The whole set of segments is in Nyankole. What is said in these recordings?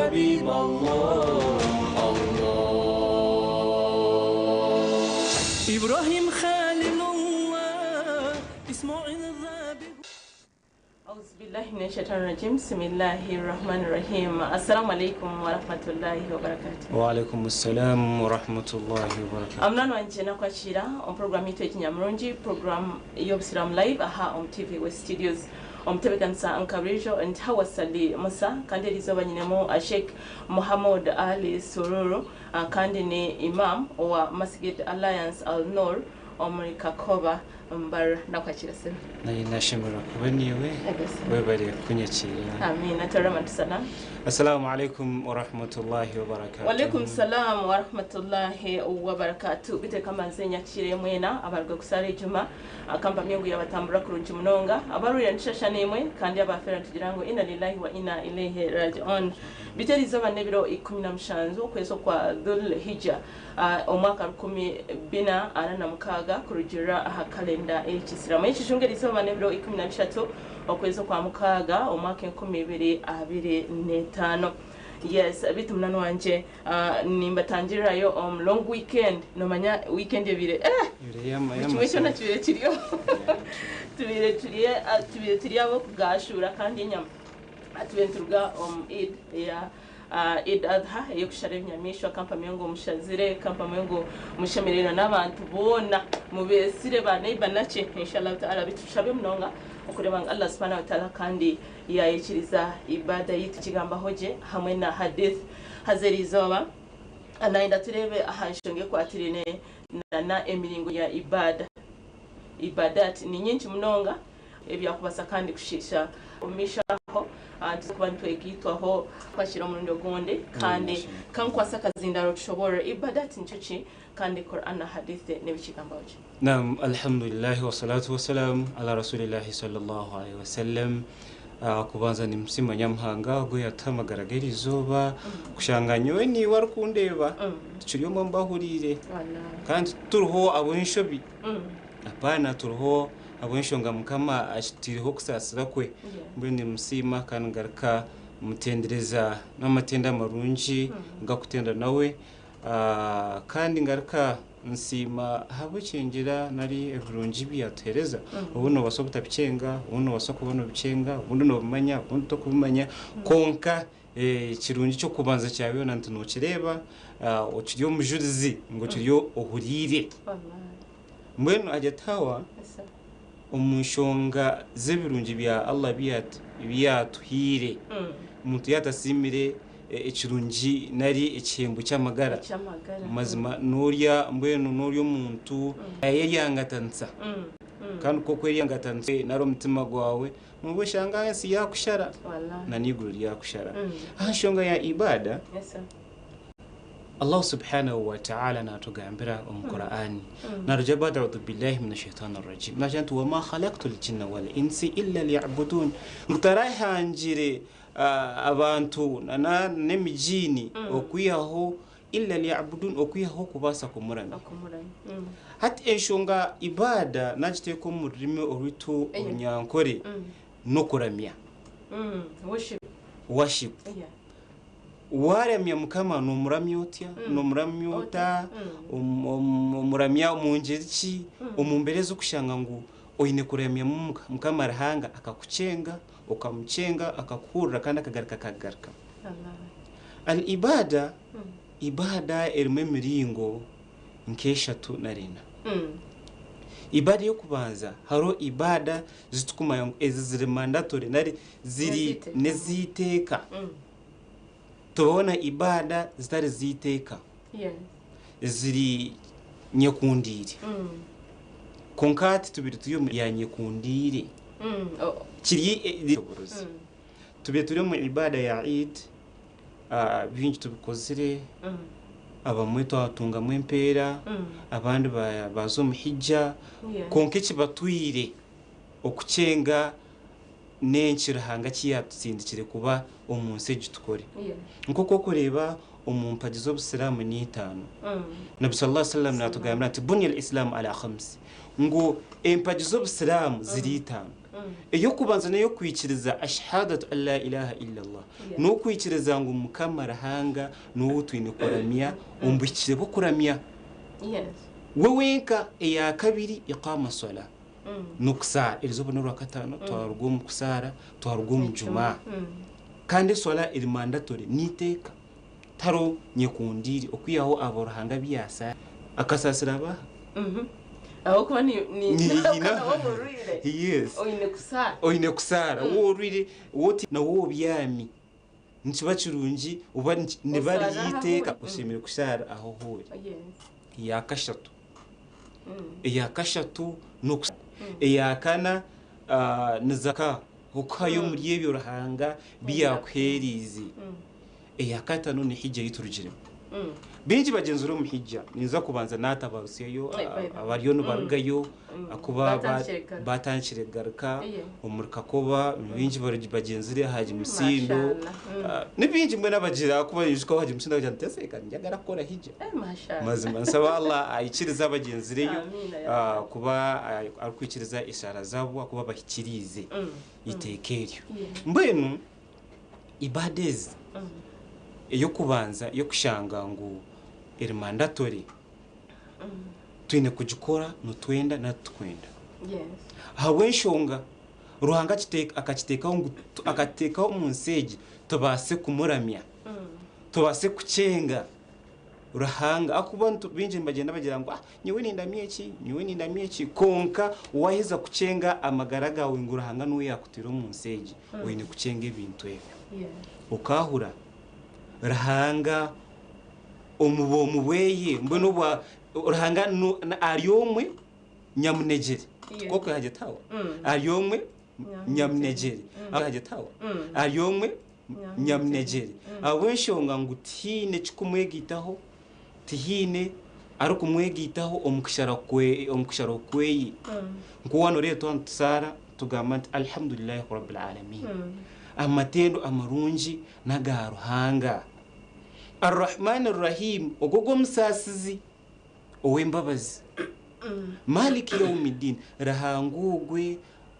حبيب الله الله إبراهيم خليل الله إسماعيل ذابح أعوذ بالله من الشيطان الرجيم بسم الله الرحمن الرحيم السلام عليكم ورحمة الله وبركاته Waalaikum salam warahmatullahi wabarakatuh. Amunani wangye nakwakira omu program yitu ekinyamurungi program y'obusiramu live aha omu TV West Studios omutebekanisa nka burijo nti Hawasali Musa kandi eriizooba nyinemu Sheikh Muhammad Ali Sururu kandi ni Imam owa Masjid Alliance Al Noor omuri Kakoba Mbarara nakwakira sebo. Naye nashemererwa kuba niiwe webare kunyakira. Amiina Torama Salam. Assalamu alaikum warahmatullahi wabarakatuh. Walaikum salam warahmatullahi wabarakatuh. Bite kamanze nyakire mwena abaruga kusara ejuma akampamya ngu yabatambura kurungi munonga abarwire nitushasha n'emwe kandi abafera nitugira ngu inna lillahi wa inna ilaihi raji'un. Bite eriizooba n'ebiro 17 okwezi okwa Dhul Hijja omwaka 1446 kurugirira aha kalenda ey'ekisiramu. Ekijungu eriizooba n'ebiro 13 okwezi okwa mukaaga omwaka 2025. Yes, bitu munani wangye nimbatangirirayo omu long weekend. Nomanya weekend ebire buri kimwe kyona kibaire kiriyo. Tubaire turi tubaire turi ab'okugaashuura kandi enyama. Tubaire nituruga omu Eid eya Eid Adha ey'okushara ebinyamaishwa kampamye ngu mushazire, kampamye ngu mushemereirwe n'abantu boona mubeesire ba neighbour nakye inshallah ta'ala bitu tushabe munonga okureeba ngu Allah subhanahu wa ta'ala kandi yayikiriza ibada yitu kigambaho gye hamwe na hadith haza eriizooba nayenda tureebe aha nshonga ekwatiraine na emiringo ya ibada. Ibadat ni nyingi munonga ebyakubasa kandi kushiisha omu maisho aho tuza kuba nitwegaitwaho kwakira omurundi ogundi kandi kankwasa akazindaro tushoboorore ibadat nikyo ki kandi Quran na Hadith nebikigambaho ki. Naam Alhamdulillah wassalatu wassalam ala rasulillahi sallallahu alaihi wasallam Kubanza nimusiima Nyamuhanga ogu oyatuha amagara g'erizooba kushanga nyowe naiwe arikundeeba tukiri omwe omu bahuriire kandi tituriho ahabw'enshobi apaana turiho ahabw'enshonga Mukama akitwireho okusaasira kwe mbwenu nimusiima kandi ngaruka mutendereza n'amatendo amarungi ag'okutenda nawe Kandi ngaruka nsiima ahabw'ekyengyera nari ebirungi ebi yaatuheereza. Obundi noobaasa obutabikyenga, obundi noobaasa kuba noobikyenga, obundi noobimanya, obundi tokubimanya. Kwonka ekirungi ky'okubanza kya byona nti nookireeba, okiri omujurizi ngu okiri ohuriire. Mbwenu Hajat Hawa, omu nshonga z'ebirungi bya Allah ebi yaatuhaire, omuntu yaaba atasiimire ekirungi nari ekihembo ky'amagara, mazima n'orya mbwenu n'orya omuntu yayeryangatanisa kandi ku okweryangatanisa nari omutima gwawe noba oshanga ensi yakushara na n'eiguru ryakushara. Aha nshonga ya ibada, Allah subhanahu wa ta'ala natugambira omu Qur'an narugira ba'da audhu billahi mina shaitani rajim nagira nti wama khalaqtu ljinna wal insi illa liya'budun ngu tarahangire abantu n'emijiini okwihaho illa liya'budun okwihaho okubaasa kumuramya. Hati enshonga ibada nagiteeka omu rurimi orwitu orunyankore n'okuramya, worship. Waaramya Mukama noomuramya otya? Noomuramya ota? Omuramya omu ngyeri ki? Omu mbeera ez'okushanga ngu oine kuramyamu Mukama Ruhanga akakukyenga, Okamukyenga akakuhurira kandi akagaruka akagarukamu. Al Ibaada, Ibaada erimu emiringo nk'eshatu nari ena. Ibaada ey'okubanza hariho ibaada zitukumanya ngu ezi ziri mandatory nari ziri n'ez'eiteeka. Tubaho na ibaada zitari z'eiteeka eziri nyekundiire. Kwonka hati tubire turi omu ya nyekundiire. Kiri tubire turi omu ibaada ya Eid, bingi tubikozire, abamwe twatungamu empeera, abandi baaza omu hijja, kwonka ekibatwire okukyenga n'enki Ruhanga eki yaatusindikire kuba omu nsi egi tukore. Nk'oku orikureeba omu mpagi z'Obusiraamu n'eitaano, Nabbi sallallahu alayhi wa sallam naatugambira ati, Bunya al-Islaamu ala khamsi, ngu empagi z'Obusiraamu ziri itaano. Ey'okubanza n'ey'okwikiriza ashahadatu an la ilaha illallah, n'okwikiriza ngu Mukama Ruhanga niwe ou twine kuramya omu buhikire bw'okuramya we wenka. Eya kabiri iqama swala, n'okusaara. Erizooba n'orwakataano twaruga omu kusaara, twaruga omu Jumaa. Kandi eswala eri mandatory, n'eiteeka, tihariho nyekundiire okwihaho abo Ruhanga abu yaasaasire. Akasaasira abaha? Ahabw'okuba ni ni Niina. woba orwaire Yes. oine kusaara. Oine kusaara. Woba orwaire, woba na woba obyami, nikiba kirungi oba niba Osaara riri ahu eiteeka ori. oshemereire kusaara ahu ori. Eya kashatu. Eya kashatu n'oku eya kana ni zaka, okuhayo omuri ebyo Ruhanga bi yaakuheereize. Eya katano ni hijja ei turugiremu. Baingi bagyenzire omu hijja, ninza kubanza naatabarusyayo abariyo nibarugayo ahakuba baatandikire kugaruka omuri Kakoba, baingi bagyenzire Haji Musindo, ni baingi mbwenu abagira ahakuba naijuka Haji Musindo akagira ati ese ninjagara kukora hijja. Mazima nsaba Allah aikirize abagyenzireyo kuba arikwikiriza eshaara zaabo ahakuba bahikiriize eiteeka eryo. Mbwenu Ibaada ezi, ey'okubanza y'okushanga ngu eri mandatory, twine kugikora nitwenda nari titukwenda. Ahabw'enshonga Ruhanga akakiteekaho ngu akatuteekaho omu nsi egi tubaase kumuramya, tubaase kukyenga. Ruhanga ahakuba baingi nibagyenda bagira ngu ah nyowe nindamya eki, nyowe nindamya eki kwonka waaheza kukyenga amagara gaawe ngu Ruhanga niwe yaakutaire omu nsi egi, oine kukyenga ebintu ebyo. Okaahura Ruhanga omu bwomu bweye mbwenu obwa Ruhanga ari omwe nyamunegyere tikwo kwehagye tawa ari omwe nyamunegyere ari omwe nyamunegyere ahabw'enshonga ngu tihaine ekikumwegaitaho, tihaine arikumwegaitaho omu kushara kwe omu kushara okweye. Nk'oku waanoreeba twaba nitusaara tugamba nti Alhamdulillahi Rabbil Aalamiin. Amatendo amarungi n'aga Ruhanga. Arrahmaani Rrahiim, ogwo ogwo omusaasizi ow'embabazi. Maaliki Yaumiddin, Ruhanga ogwe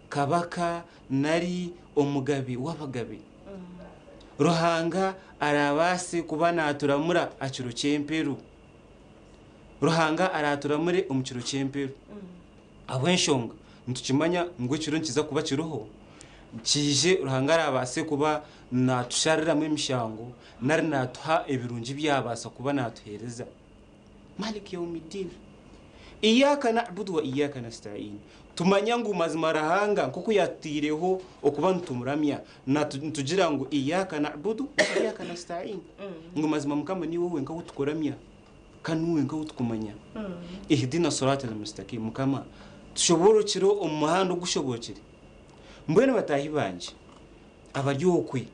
Kabaka nari Omugabe w'abagabe. Ruhanga araabaase kuba naaturamura aha kiro ky'emperu. Ruhanga araaturamure omu kiro ky'emperu. Ahabw'enshonga nitukimanya ngu ekiro nikiza kuba kiriho, kiije Ruhanga araabaase kuba naatushariramu emishango nari naatuha ebirungi ebi yaabaasa kuba naatuheereza. Malik Yawmiddin. Iyyaka na'budu wa iyyaka nasta'in. Tumanya ngu mazima Ruhanga nk'oku yatutaireho okuba nitumuramya, nitugira ngu iyyaka na'budu wa iyyaka nasta'in. Ngu mazima Mukama niiwe wenka ou tukuramya kandi niiwe wenka ou tukumanya. Ihdina sirata al-mustaqim. Mukama tushoboorokire omu muhanda ogushobookire. Mbwenu bataahi bangye abari okwe,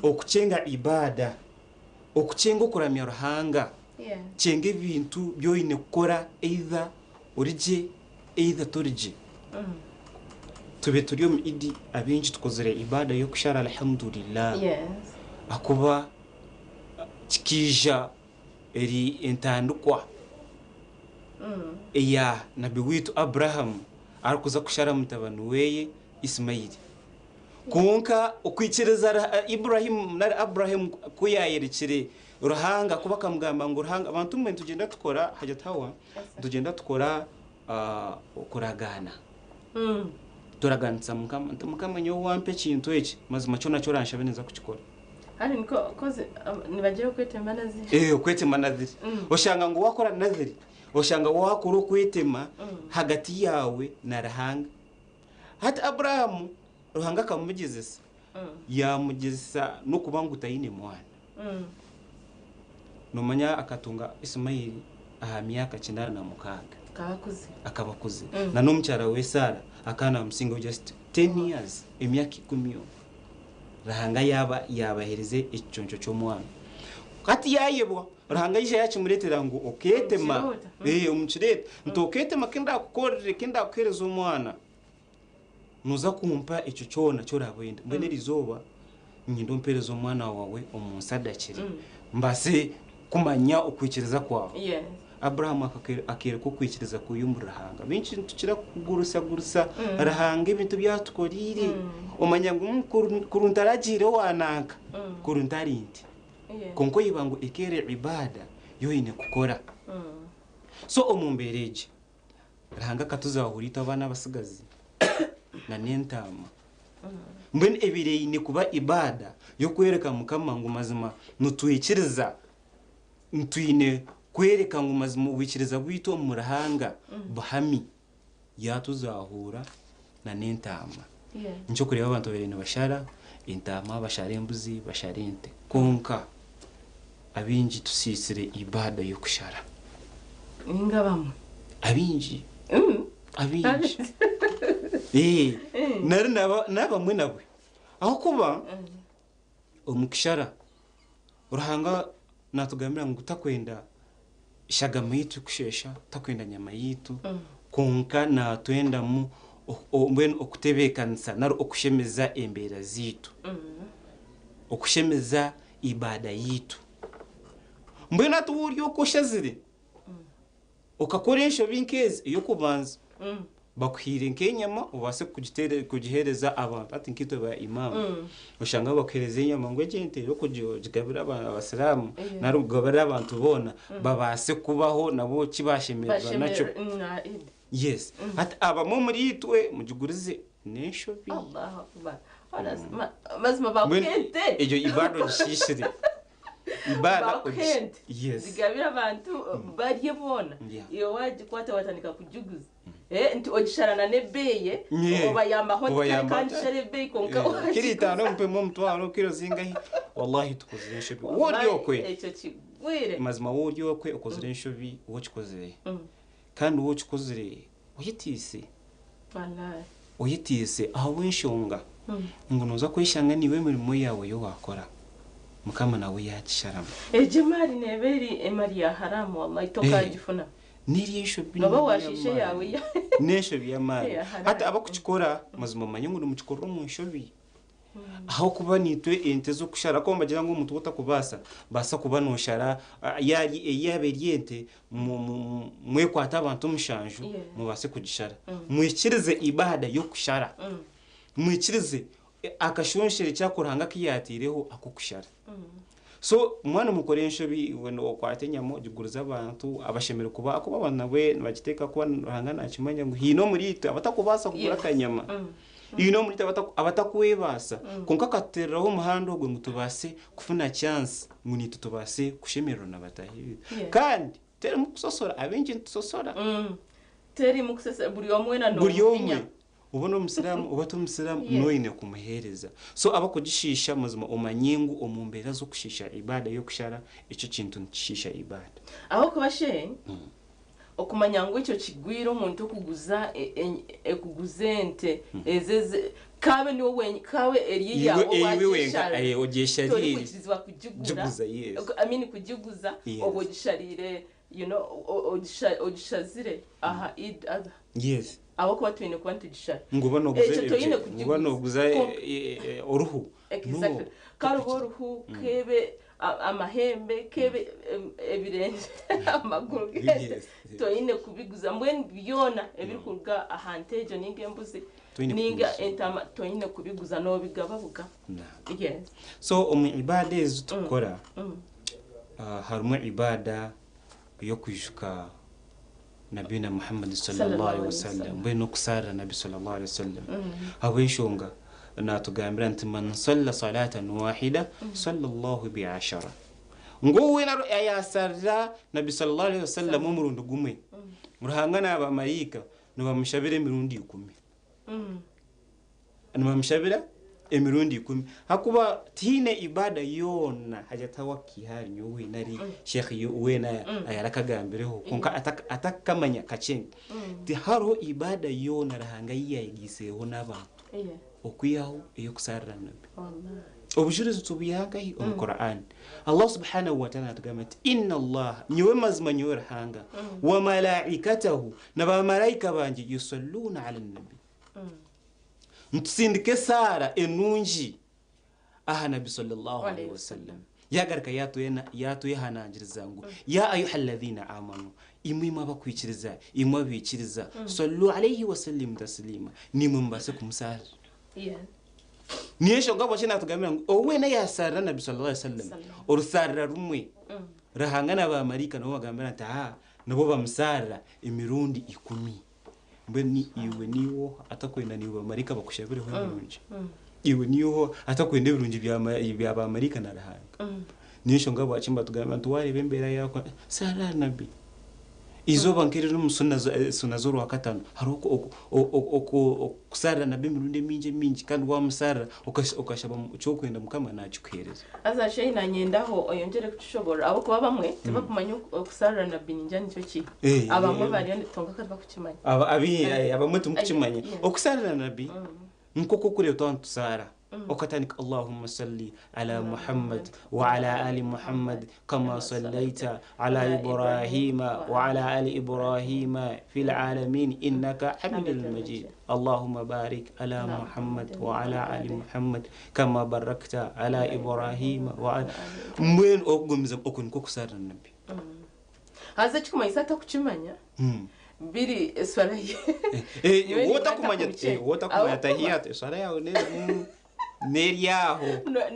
okukyenga ibaada, Okukyenga okuramya Ruhanga, kyenga ebintu bi oine kukora either ori gye either tori gye. Tube turi omu Idi abaingi tukozire ibaada y'okushara Alhamdulillah ahakuba kikaija eri entandikwa eya Nabbi waitu Abraham arikuza kushara mutabani weye Ismaili. Kwonka okwikiriza Iburahimu nari Abrahamu ku yaayerekire Ruhanga, kuba akamugamba ngu Ruhanga, abantu mbwenu nitugyenda tukora, Hajat Hawa, nitugyenda tukora okuragaana. Turaganisa Mukama nti Mukama nyowe wampa ekintu eki, mazima kyona eki oranshabe ninza kukikora. Hati nikwo kozi nibagira okwetema nadhiri. Eh, okwetema nadhiri. Oshanga ngu waakora nadhiri, oshanga waakora okwetema hagati yaawe na Ruhanga. Hati Abrahamu, Ruhanga akamugyezesa, yaamugyezesa n'okuba ngu taine mwana. Noomanya akatunga Isimaeli aha myaka 86. Akaba akuzire. Akaba akuzire. Na n'omukyara we Saara akaba naamusingaho just ten years, emyaka ikumi yonka. Ruhanga yaaba yaabaheereza ekiconco ky'omwana. Hati yaayebwa, Ruhanga yaija yaakimureetera ngu okeetema, Omu kiroota. ee, omu kireeta, nti okeetema ku ndaakukorere, ku ndaakuheereza omwana, nooza kumpa ekyo kyona eki oraabe oyenda. Mbwenu eri izooba niinyenda ompeereze omwana waawe omu nsadakire, mbaase kumanya okwikiriza kwawe. Yes. Abrahamu akeereka okwikiriza kwe omuri Ruhanga. Baingi nitukira kugurusagurusa Ruhanga ebintu ebi atukoreire. Omanya ngu kuri ntaragiire owa nanka, kuri ntari nti. Kwonka oiba ngu eka eri ibaada y'oine kukora. So omu mbeera egi, Ruhanga akatuzaahura itwe abaana abatsigazi n'entaama. Mbwenu ebaire eine kuba ibaada y'okworeka Mukama ngu mazima nitwikiriza, twine kworeka ngu mazima obwikiriza bwaitu omu Ruhanga buhami. Yaatuzahuura n'entaama. Nikyo orikureeba abantu babaire nibashara entaama, bashara embuzi, bashara ente. Kwonka abaingi tusiisire ibaada y'okushara. Ninga abamwe. Abaingi. Abaingi. Nari n'abamwe nabwe. Ahabw'okuba omu kushara, Ruhanga naatugambira ngu takwenda shagama yaitu kusheesha, takwenda nyama yaitu, kwonka naatwendamu mbwenu okutebeekanisa nari okushemeza embeera zaitu, okushemeza ibaada yaitu. Mbwenu hati waaba ori okwo oshazire, okakora enshobi nk'ezi, ey'okubanza bakuhaire nk'enyama obaase kugiheereza abantu. Hati nkaitwe ba imam, oshanga bakuheereza enyama ngu egi ente ogigabire abasiraamu nari ogigabire abantu boona babaase kubaho nabo eki baashemererwa nakyo. Yes. Hati abamwe omuriitwe mugigurize n'enshobi. Mazima bakuha ente. Egyo ibaada ogishiishire. Ibaada Bakuha ente. Yes. Zigabire abantu barye boona. Yeah. Iwe wagikwata watandika kugiguza. Eh, nti ogishara na n'ebeeyi Yeah. obayambaho nti kare Obayamba kandi ati, shara ebeeyi kwonka Eh, kiro wagiguza. itaano mpemu omutwaro kiro zingahi wallahi tukozire enshobi Wallahi, wori okwe ekyo kigwire. mazima wori okwe okozire enshobi wokikozire kandi wokikozire oyetiise Wallahi. Oyetiise ahabw'enshonga ngu nooza kweshanga naiwe emirimo yaawe ei waakora Mukama nawe yaagisharamu. Egyo emaari neeba eri emari ya haramu wallahi tokaagifuna. N'eri enshobi Nooba waashiisha eyaawe ya. N'enshobi y'amaani. Eya haramu. Hati abakukikora mazima mumanye ngu nimukikorera omu nshobi. Ahabw'okuba naitwe ente z'okushara ahakuba nibagira ngu omuntu otakubaasa, baasa kuba nooshara yaaba eri ente mwekwate abantu mushanju mubaase kugishara. Mwikirize ibaada y'okushara. Mwikirize akashonsherekye aku Ruhanga aku yaataireho ak'okushara. So mwaba nimukora enshobi iwe okwata enyama ogigurize abantu abashemereire kuba ahakuba abantu nabwe nibagiteeka kuba Ruhanga naakimanya ngu haine omuriitwe abatakubaasa kugura akanyama. Haine omuriitwe abatakwebaasa kwonka akatuteereraho omuhanda ogwo ngu tubaase kufuna chance ngu naitwe tubaase kushemererwa na bataahi baitu. Kandi terimu kusosora, abaingi nitusosora. Terimu kusosora, buri omwe weena Buri omwe noomuhinya. Oba n'omusiraamu oba tomusiraamu noine kumuheereza. So abakugishiisha mazima omanye ngu omu mbeera z'okushiisha ibaada y'okushara ekyo kintu nikishiisha ibaada. Ahabw'okuba shi okumanya ngu ekyo kigwire omuntu okuguza okuguza ente ezo ezi kaabe niwe wenyini kaabe eri eyaawe Iwe wenka owagyeshara ogyeshariire torikwikirizibwa kugigura giguza yes. I mean kugiguza Yes. obwo ogishariire you know ogishazire aha Eid Adha. Yes. Ahabw'okuba twine kuba nitugishara. Ngu oba nooguza Ekyo toine ebyo, ngu oba kugiguza. nooguza Kwonka oruhu. Exactly. No. Karuba oruhu, keebe amahembe, keebe ebirengye, amaguru g'ente, Yes. toine kubiguza. Mbwenu byona ebirikuruga aha nte egyo nainga embuzi Toine nainga kubiguza. entaama toine kubiguza, noobigaba bugaba. Naam. Yes. So omu ibaada ezi tukukora, harimu ibaada ey'okwijuka Nabina Muhammad sallallahu alaihi wasallam, mbwenu n'okusaarira Nabbi sallallahu alaihi wasallam. Ahabw'enshonga naatugambira nti man salla salatan wahida salla Allahu bi ashara. Ngu weena ayaasarira Nabbi sallallahu alaihi wasallam omurundi gumwe, Ruhanga na bamaraika nibamushabira emirundi ikumi. Nibamushabira emirundi ikumi ahakuba tihaine ibada yoona hagira ati wakiiha ahari nyowe nari sheikh weena ayarakagambireho kwonka atakakamanya kakye tihariho ibada yoona Ruhanga ei yayegiiseho n'abantu okwihaho ey'okusaarira Nabbi. Obujurizi tubwiha nkahi? Omu Qur'an. Allah subhanahu wa ta'ala natugamba ati inna Allaha, nyowe mazima nyowe Ruhanga, wa malaikatahu, na bamalaika bangye yusalluuna ala Nabbi. Nitusindika esaara enungi aha Nabbi sallallahu alaihi wasallam. Yaagaruka yaatwehanangiriza ngu, Ya ayuha alladhina amanu, imwe imwe abakwikiriza, imwe abaikiriza, swallu alaihi wa sallimu tasliima, naimwe mubaase kumusaarira. Niyo enshonga ahabwaki naatugambira ngu ou weena yaasaarira Nabbi sallallahu alaihi wasallam orusaarira rumwe, Ruhanga na baamaraika nabo bagambira nti, Haa, nabo bamusaarira emirundi ikumi. Mbwenu iwe niiwe oha atakwenda naiwe baamaraika bakushabireho ebirungi? Iwe niiwe oha atakwenda ebirungi bya baamaraika na Ruhanga? Niyo nshonga ahabwaki nibatugambira nti waareeba embeera yaakora, saara Nabbi. Eizooba nk'eriri omu suna z'Orwakataano hariho okusaarira Nabbi emirundi emingi emingi kandi waamusaarira okashaba eki orikwenda Mukama naakikuheereza. Haza shi nanyendaho oyongyere kutushoborora ahabw'okuba abamwe tibakumanya okusaarira Nabbi ningira nikyo ki. Abamwe bariyo kwonka tibakukimanya. Abamwe timukukimanya. Okusaarira Nabbi nk'oku orikureeba twaba nitusaara okatandika Allahumma salli ala Muhammad wa ala ali Muhammad kama sallaita ala Ibrahima wa ala ali Ibrahima fil alamin innaka hamidun majid. Allahumma barik ala Muhammad wa ala ali Muhammad kama barakta ala Ibrahima wa ala mbwenu okugumizamu okwo nikwo kusaarira Nabbi. Haza ekikumanyisa atakukimanya biri eswara ye. Eh, wotakumanya eh, wotakumanya tahiyat eswara yawe nerimu neri aho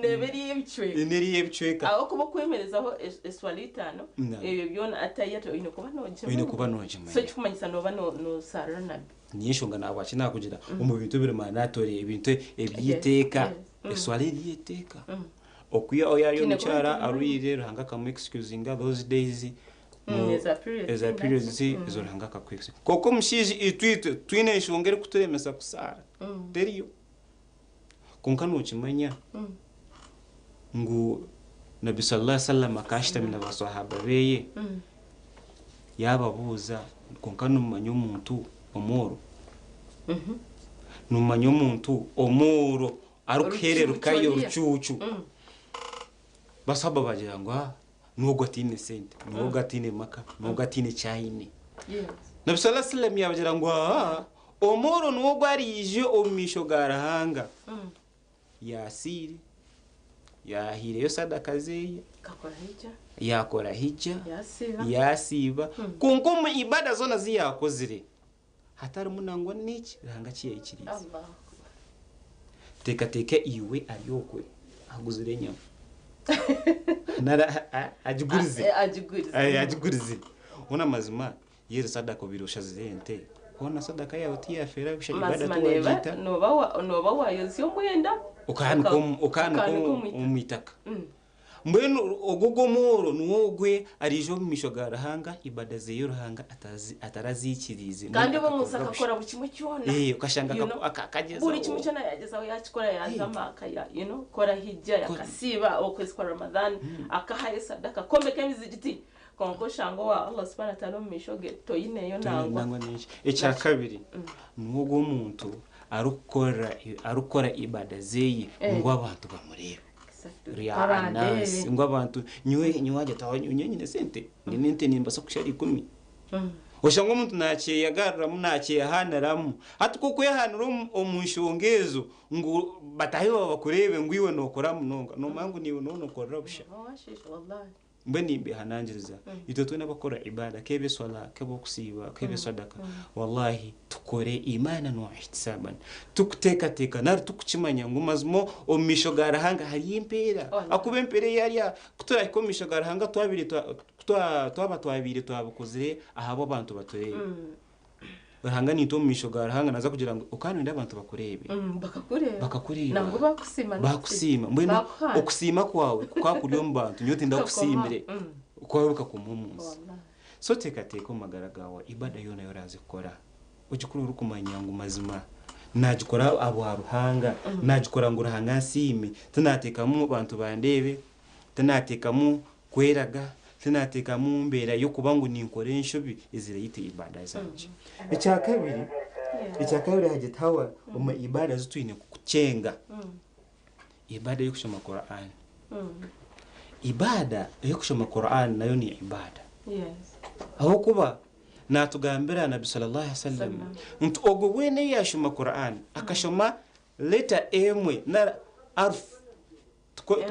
Neeba eri ey'ebicweka. Neri ey'ebicweka. Ahabw'okuba okwemerezaho eswara itaano ebyo byona atahiyat oine kuba nogimanya. Oine kuba nogimanya. So ekikumanyisa nooba nosaarira Nabbi. Niyo enshonga nahabwaki nakugira omu bintu ebiri mandatory ebintu eby'eiteeka eswara eri ey'eiteeka. Okwihaho yaaba ari omukyara arwaire Ruhanga akamu excusinga those days eza periods ezo Ruhanga akaku excusinga. Kwonka omushaija itwe itwe twine enshonga erikuturemesa kusaara teriyo. Kwonka nokimanya ngu Nabbi sallallahu alaihi wasallam akaba ashutami na baswahaba beye yababuuza kwonka nomumanya omuntu omworo? Nomumanya omuntu omworo arikuhererukayo orucuucu. Baswahaba bagira ngu ah n'ogwo ataine sente, n'ogwo ataine maka, n'ogwo ataine eki aine. Nabbi sallallahu alaihi wasallam yabagira ngu aa omworo n'ogwo araije omu maisho ga Ruhanga yasiire, yahaireyo sadaka zeye, yakora hijja, yasiiba, kwonka omu ibada zoona ezi yakozire Hatarimu nangwa n'eki Ruhanga eki yaikiriize. Teekateeka iwe ari okwe aguzire enyama. Nari agigurize. Agigurize. Hoona mazima yeeri sadaka obaire oshazire ente, hoona sadaka yaawe tiyaafeera busha ibada tiwaagiita. Nooba waayozya omwenda. Okaanika omu itaka. Mbwenu ogwo ogw'omworo niwe ogwe ariija omu maisho ga Ruhanga, ibada zeye Ruhanga ataraziikiriize. Kandi obu omunsi akakora buri kimwe kyona. Eh, okashanga you know, akagyezaho. Buri kimwe kyona yagyezaho yakikora yaza Maaka, ya, you know, kora hijja, yakasiiba okwezi kwa Ramadhan, akahayo sadaka, akombeka emizigiti. Kwonka oshanga owa Allah subhanahu wa ta'ala omu maisho ge toyineyo nangwa. Nangwa n'eki. Ekya kabiri, niwe ogwo omuntu arikukora arikukora ibada zeye ngu abantu bamureebe. Riya ngu abantu nyowe nyowe agyeta nyowe nyine sente nyine ente nimbasa kushara ikumi oshanga omuntu nakyeyagariramu nakyehaniramu hati ku okwehanira omu nshonga ezo ngu bataahi baawe bakureebe ngu iwe nokora munonga nomanya ngu naiwe nooba nokorera busha. Mbwenu nimbehanangiriza itwe twena abakukora ibada kebe swala, kebe okusiiba, kebe sadaka, wallahi tukore imanan wa ihtisaban, tukuteekateeka nari tukukimanya ngu mazima omu maisho ga Ruhanga hariyo empeera. Ahakuba empeera ei ari aha, ku turahika omu maisho ga Ruhanga twabaire twaba twabaire twabikozire ahabw'abantu batureebe. Ruhanga naitwe omu maisho ga Ruhanga naaza kugira ngu okaba noyenda abantu bakureebe. Bakakureeba. Bakakureeba. Nangwa bakusiima n'okusiima. Bakusiima. Mbwenu Bakuhaana. okusiima kwawe kukaba kuri omu bantu nyowe tindakusiimire. Kakoma. Kwawe kukakoma omu nsi. Wallahi. So teekateeka omu magara gaawe ibada yoona ei oraaze kukora ogikore orikumanya ngu mazima naagikora ahabwa Ruhanga, naagikora ngu Ruhanga ansiime, tinaateekamu bantu bandeebe, tinaateekamu Kweraga, tinateekamu mbeera y'okuba ngu ninkora enshobi eziraita ibada zangye. Ekyakabiri, ekyakabiri Hajat Hawa, omu ibada ezi twine kukyenga, ibada y'okushoma Quran. Ibada ey'okushoma Quran nayo ni ibada. Ahabw'okuba natugambira Nabbi sallallahu alaihi wasallam nti ogwo weena eyashoma Quran, akashoma letter emwe nari harf.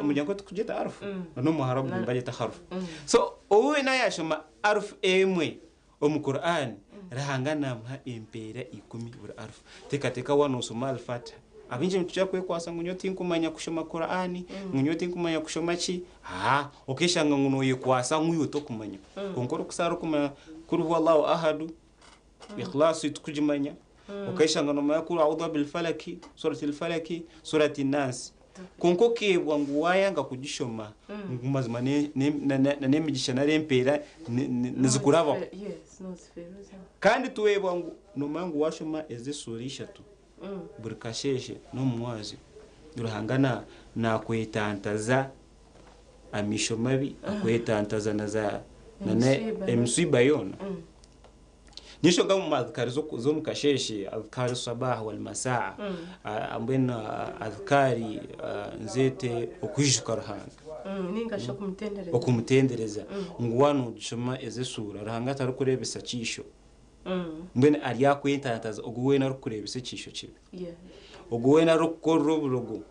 Omuryango tukugyeta arufu n'omuharabu nibagyeta harufu. So ou weena yaashoma arufu emwe omu Qur'an, Ruhanga naamuha empeera ikumi buri arufu. Teekateeka waaba nooshoma Al-Fatiha. Abaingi nitukira kwekwasa ngu nyowe tinkumanya kushoma Qur'an, ngu nyowe tinkumanya kushoma ki. Haa, okeeshanga ngu nooyekwasa ngu iwe tokumanya. Kwonka orikusaara orikumanya kul huwa Allahu ahadu, Ikhlaas tikugimanya, okeshanga nomanya kul audhu bil falaki, surati al-falaki, surati naasi. Kwonka okeebwa ngu wayanga kugishoma ngu mazima n'emigisha nari empeera nizikurabaho. Kandi twebwa ngu nomanya ngu washoma ezi esuura ishatu buri kasheeshe n'omu mwazyo, Ruhanga nakwetantaza amaisho mabi, akwetantaza na emisiiba yoona. N'enshonga omu adhikaari z'omu kasheeshe, adhikaari sabaah wal masaa, mbwenu adhikaari nzeete okwijuka Ruhanga. Ninga shi okumutendereza. Okumutendereza. Ngu waaba noogishoma ezi esuura, Ruhanga tarikureebesa kiisho. Mbwenu aryakwetantaza ogwo weena orikukureebesa ekiisho kibi. Ogwo weena orikukukorera oburogo,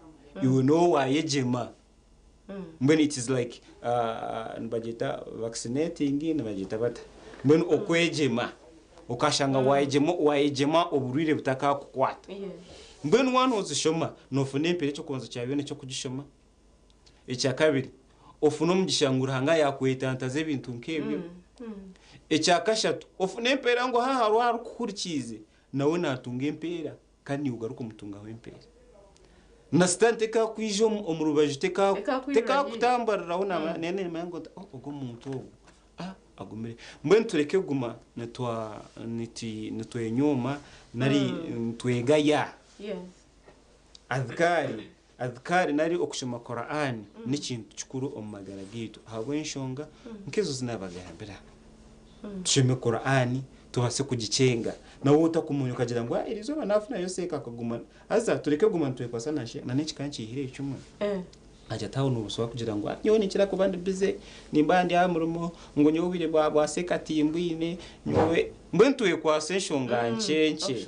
iwe n'ou waayegyema. Mbwenu it is like nibagyeta vaccinating nibagyeta bata? Mbwenu okwegyema okashanga wayegyema wayegyema oburwaire butakakukwata. Mbwenu waaba nozishoma nofuna empeera eky'okubanza kya byona eky'okugishoma. Ekyakabiri ofune omugisha ngu Ruhanga yakwetantaza ebintu nk'ebyo. Ekyakashatu ofune empeera ngu haha hariho arikukuhurikiize nawe natunga empeera. Kandi naiwe ogaruke omutungaho empeera. Na sitaane tekakwija omu rubaju, tekakutambariraho neemanya ngu oh, ogu omuntu ogu ah, agumire. Mbwenu tureke kuguma nitwenyooma nari nitwegaya. Adhikaari, adhikaari nari okushoma Korani n'ekintu kikuru omu magara gaitu ahabw'enshonga nk'ezo ezi naabagambira. Tushome Kur'ani tubaase kugikyenga. Nawe otakumanya okagira ngu eri izooba naafunayo seeka akaguma. Haza tureke kuguma nitwekwasa na na n'ekika nkiihireyo kimwe. Agira ati aho noobaasa kugira ngu nyowe ninkira kuba ndi bize, nimba ndi aha murimo, ngu nyowe obwire bwa seeka timbwine, nyowe. Mbwenu twekwasa enshonga nkye nkye.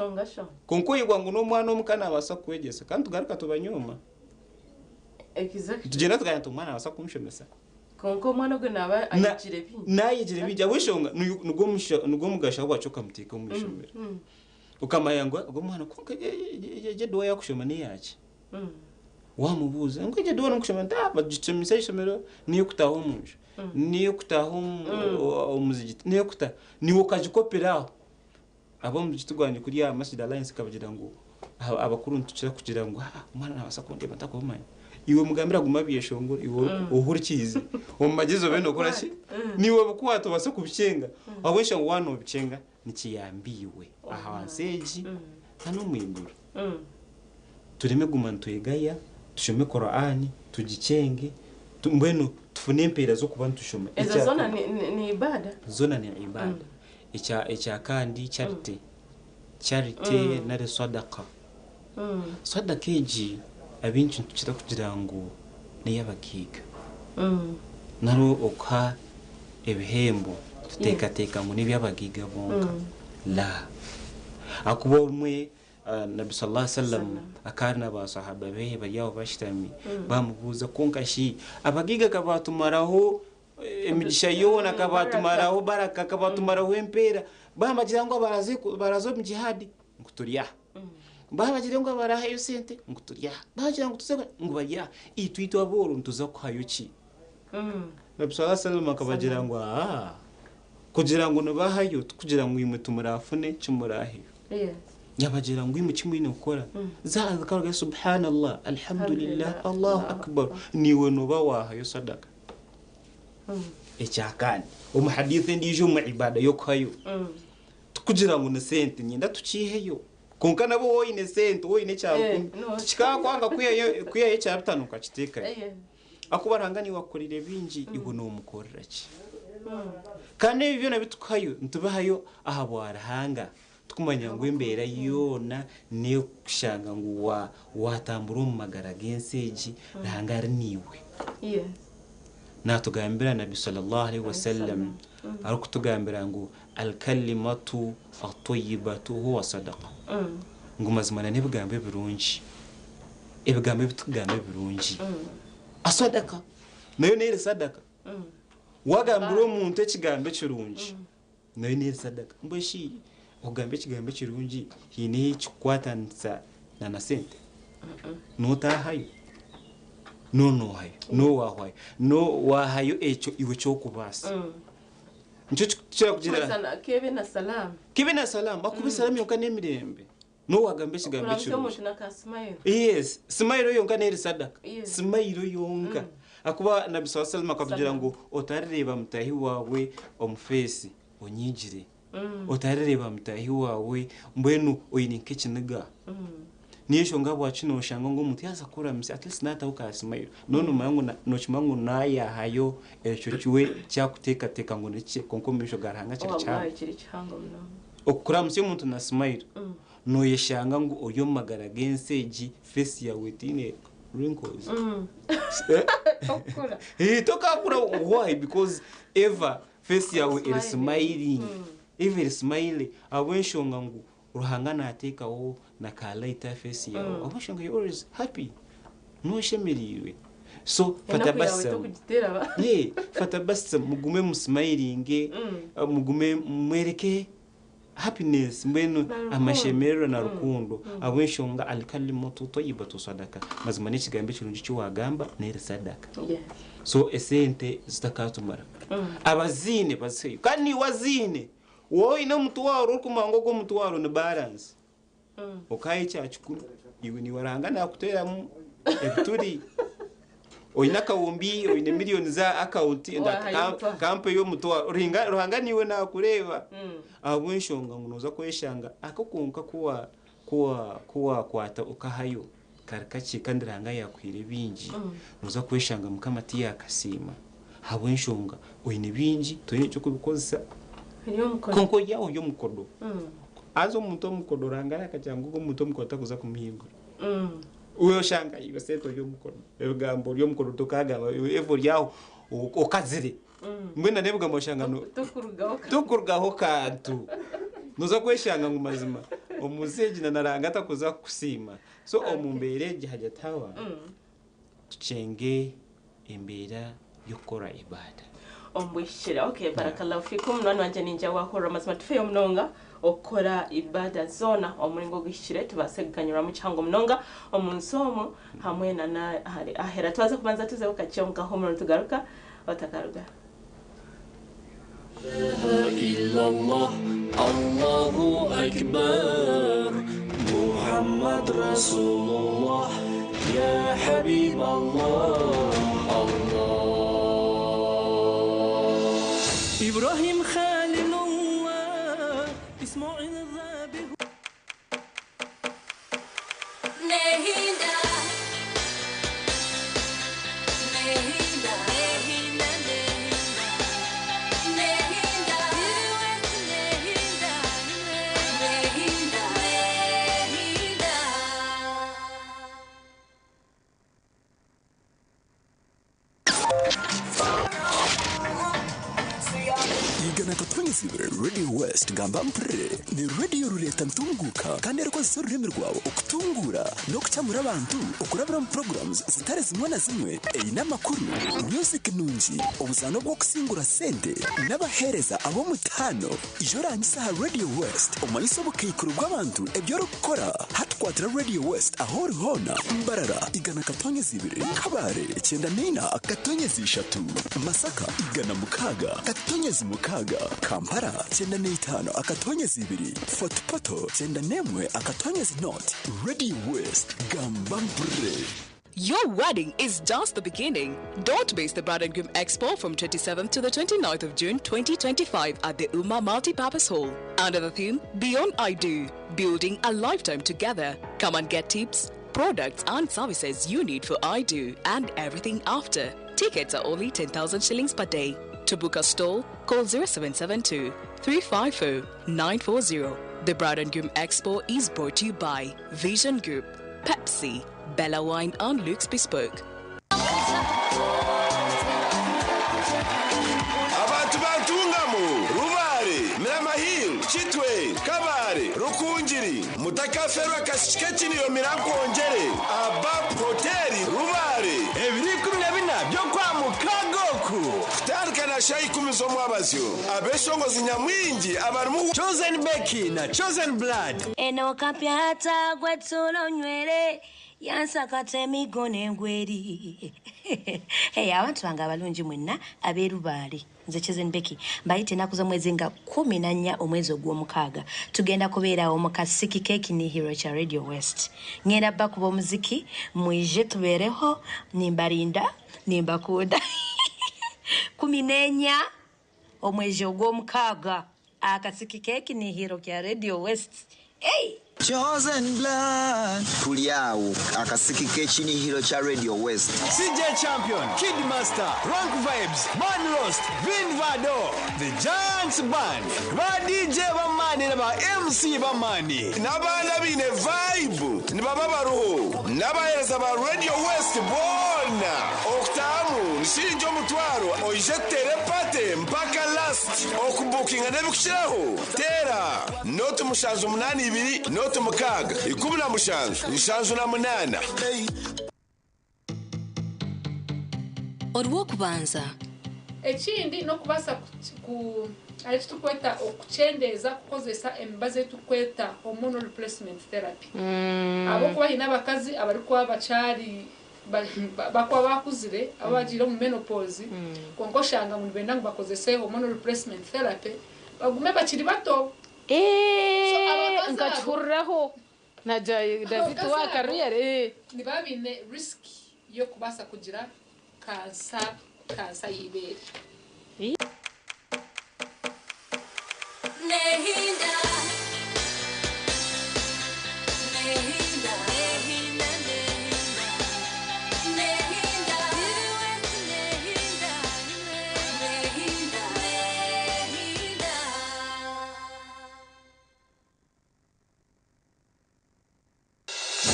Kwonka oyebwa ngu n'omwana omuka naabaasa kukwegyesa. Kandi tugaruka tubanyooma. Tugyenda tugira nti omwana naabaasa kunshomesa. Kwonka omwana ogwo naaba ayegire bingi. Naayegire bingi ahabw'enshonga nigwo mugasho ahabwaki okamuteeka omu ishomero. Okamanya ngu ogu omwana kwonka egyo eduwa yaakushoma n'eyaaki? Waamubuuza ngu egyo eduwa orikushoma nti bagishomesa aha ishomero n'ey'okutaaha omu nju, n'ey'okutaaha omu muzigiti, n'ey'okutaaha, naiwe okagikopera aho. Ab'omuzigiti gwangye kuriya aha Masjid Alliance nkabagira ngu abakuru nitukira kugira ngu haa omwana nabaasa kundeeba ntakubimanya. Iwe mugambire agume abyeshongore iwe ohurikiize omu magyezi obe nokora ki? Niiwe bikwate obaase kubikyenga ahabw'enshonga waaba nobikyenga nikiyamba iwe ahansi egi na n'omu iguru. Tureme kuguma nitwegaya, tushome Qur'an, tugikyenge, mbwenu tufune empeera z'okuba nitushoma. Ezo zoona ni ibaada? Zoona ni ibaada. Ekya ekya kandi charity, charity nari swadaka. Swadaka egi abaingi nitukira kugira ngu n'ey'abagaiga nari okuha ebihembo tuteekateeka ngu n'eby'abagaiga bonka. Laa. Ahakuba obumwe Nabbi sallallahu alaihi wasallam akaba ari na baasahaba be bari aho bashutami, baamubuuza kwonka shi abagaiga ka baatumaraho emigisha yoona, ka baatumaraho baraka, ka baatumaraho empeera, baabagira ngu abaraza omu jihad ngu turi aha, baabagira ngu abarahayo sente ngu turi aha, baagira ngu tuze ngu bari aha, itwe itwe abooro nituza kuhayo ki? Nabbi sallallahu alaihi wasallam akabagira ngu aa kugira ngu nibahayo tikugira ngu imwe timurafune kimuraheyo. Yabagira ngu imwe kimwine kukora za adhkar ga subhanallah, alhamdulillah, Allahu akbar niiwe noba wahayo sadaka. Ekyakandi omu hadith endiijo omu ibada y'okuhayo tikugira ngu ni sente niinyenda tukiiheyo kwonka nabwo waaba oine sente waaba oine ekya rukumi tikikakwanga kwihayo ekya bitaano okakiteekayo. Ahakuba Ruhanga niiwe akukorire bingi, iwe noomukorera ki? Kandi ebi byona ebi turikuhayo nitubihayo ahabwa Ruhanga, tukumanya ngu embeera yoona n'ey'okushanga ngu waatambura omu magara g'ensi egi, Ruhanga ari naiwe. Naatugambira Nabbi Sallallahu Alaihi Wasallam arikutugambira ngu Al-kalimatu atwayibatu huwa sadaqa, ngu mazima na n'ebigambo ebirungi, ebigambo ebi turikugamba ebirungi. Asadaka nayo neeri sadaka. Wagambira omuntu ekigambo ekirungi nayo neeri sadaka. Mbwenu shi okugamba ekigambo ekirungi haine ekikukwatanisa na na sente? Nootaahayo? Noonoohayo? Noowahwayo? Noowaahayo ekyo iwe eky'okubaasa? Nikyo kikukira kugira. Kumanyisa kebe na salaamu. Kebe na salaamu. Ahakuba esalaamu yonka n'emirembe. Noowagamba ekigambo Okuramutsya ekirungi. omuntu na ka smile. Yes, smile yonka n'eri sadaka. Yes. Smile yonka. Ahakuba Nabbi swalla sallam akatugira ngu otarireeba mutaahi waawe omu feesi onyiigire. Otarireeba mutaahi waawe mbwenu oine nk'ekiniga. Niyo enshonga ahabwaki nooshanga ngu omuntu yaaza kukuramisa at least naataho ka smile. Noba noomanya ngu nookimanya ngu naayahayo ekyo we eki arikuteekateeka ngu nikikye kwonka omu maisho ga Ruhanga kiri kihango. Wallahi kiri kihango munonga. Okuramutsya omuntu na smile, nooyeshanga ngu ori omu magara g'ensi egi face yaawe etaine wrinkles. Tokukura. Tokakura why? Because ever face yaawe eri Smiling. smiling. Ever eri smile ahabw'enshonga ngu Ruhanga naateekaho na ka light aha face yaawe ahabw'enshonga you always happy. Nooshemereirwe. So Enaku yaawe fatabassamu. tokugiteera ba. Yeah, fatabassamu mugume musmilinge, mugume mwereke happiness mbwenu Na rukundo. amashemererwa na rukundo ahabw'enshonga alikalimatu tayibatu sadaka mazima n'ekigambo ekirungi eki waagamba n'eri sadaka. Yes. So esente zitakatumara. Abaziine baziheyo. Kandi niiwe aziine. Waaba oine omutwaro orikumanya ngu ogu omutwaro ni balance. Okaha ekya kikumi, iwe niiwe Ruhanga naakuteeramu ebituri. Oine akahumbi, oine millioni za akawunti, Wahayo omutwaro. kampeyo omutwaro. Ruhanga niiwe naakureeba. Ahabw'enshonga ngu nooza kweshanga ako konka ku waakwata okahayo kari kakye kandi Ruhanga yaakuhaire bingi, nooza kweshanga Mukama tiyaakasiima. Ahabw'enshonga oine bingi toine eky'okubikozesa. Ori omukodo. Kwonka ori aho ori omukodo. Haza omuntu omukodo Ruhanga akagira ngu ogwo omuntu omukodo takuza kumuhingura. Iwe oshanga iwe sente ori omukodo, ebigambo ori omukodo tokagamba, iwe ori aho okazire. Mbwenu n'ebigambo oshanga no Tokurugaho kantu. Tokurugaho kantu. Noza kweshanga ngu mazima omu nsi egi na Ruhanga takuza kukusiima. So omu mbeera egi Hajat Hawa, tukyenge embeera y'okukora ibaada. Ombwishikire. Okay, barakallahu fikum. Munywani wangye ningira wahurira amazima tufeyo munonga okukora ibada zoona omu muringo oguhikire tubaase kuganyurwamu kihango munonga omu nsi omu hamwe na n'ahari ahera. Twaza kubanza tuzeho kakye omu kahumuro nitugaruka otakaruga. Illallah, Allahu Akbar, Muhammad Rasulullah, Ya Habib Allah, Allah. إبراهيم خليل الله، إسماعيل ذابح. Nehinda. Nehinda. Nehinda, Nehinda. Nehinda. Nehinda. Nehinda. Igana katwengezibwe Radio West ngamba mpurire ni radio rureta ntunguka kandi erikozesa orurimi rwawe okutungura n'okukyamura abantu okurabira omu programs zitari zimwe na zimwe eine amakuru, music nungi, obuzaano bw'okusingura sente n'abaheereza ab'omutaano. Ija orangise aha Radio West omanyise obukaikuru bw'abantu ebi orikukora. Hati kwatira Radio West ahu ori hoona. Mbarara igana katonyezi ibiri, Kabare 94 katonyezi ishatu, Masaka 106 katonyezi mukaaga, Kampala 95 akatonyezi ibiri, Fort Portal 91 akatonyezi nought. Radio West gamba mpurire. Your wedding is just the beginning. Don't miss the Bride and Groom Expo from 27th to the 29th of June 2025 at the Uma Multipurpose Hall. Under the theme Beyond I Do, Building a Lifetime Together. Come and get tips, products and services you need for I Do and everything after. Tickets are only 10,000 shillings per day. To book a stall, call 0772 350 940. The Bride and Groom Expo is brought to you by Vision Group, Pepsi, Bella Wine and Luke's Bespoke. Abantu bantungamu Rubare, Mirama Hill, Kitwe, Kabare, Rukungiri, mutakaferwa kasiki kekiniyo mirankwongyere Abab Hoteli Rubare ebiri 14. by'okwa mukaga oku. Kutandika na shaaha 10 z'omwabazyo, abeshongozi nyamwingi abarimu Chosen Becky na Chosen Blood. Eno kapyata gwetsulo nywere yansakata emigo n'engweri. Hey, abantu bange abalungi mwenna abeerubaale, nze Chosen Becky, mbayite ennaku z'omwezi nga 14 omwezi ogw'omukaaga, tugenda kubeerawo mu kasiki k'ekinihiro kya Radio West. Ngenda bakuba omuziki, mwije tubeereho, nimbarinda, nimbakunda. 14 omwezi ogw'omukaaga, akasiki k'ekinihiro kya Radio West. Hey! Chosen Blood. Tuli awo akasiki k'ekinihiro kya Radio West. CJ Champion, Kid Master, Rank Vibes, Man Lost, Vin Vado, The Giants Band, ba DJ bamani na ba MC bamani. N'abaana baine vibe nibaba baruho n'abaheereza ba Radio West boona. Okutamu ni shilingi 1000 oije tuteere party mpaka last. Okubukinga n'ebikukiraho teera 078 0 6 17 78. Orwokubanza. Ekindi n'okubaasa ku ari tukweta okuchendeeza kukozesa emibazi etukweta hormonal replacement therapy. Abokuba hine abakazi abarikuba bakyari bakuba bakuzire, abagiire omu menopause, konka oshanga ngu nibenda ngu bakozese hormonal replacement therapy bagume bakiri bato. So, abakazi abo Nkakihuriraho naja David Abakazi wa abo career niba biine risk y'okubaasa kugira kansa y'ibere. Nehinda. Nehinda. Nehinda, nehinda. Nehinda. Nehinda. Nehinda. Nehinda.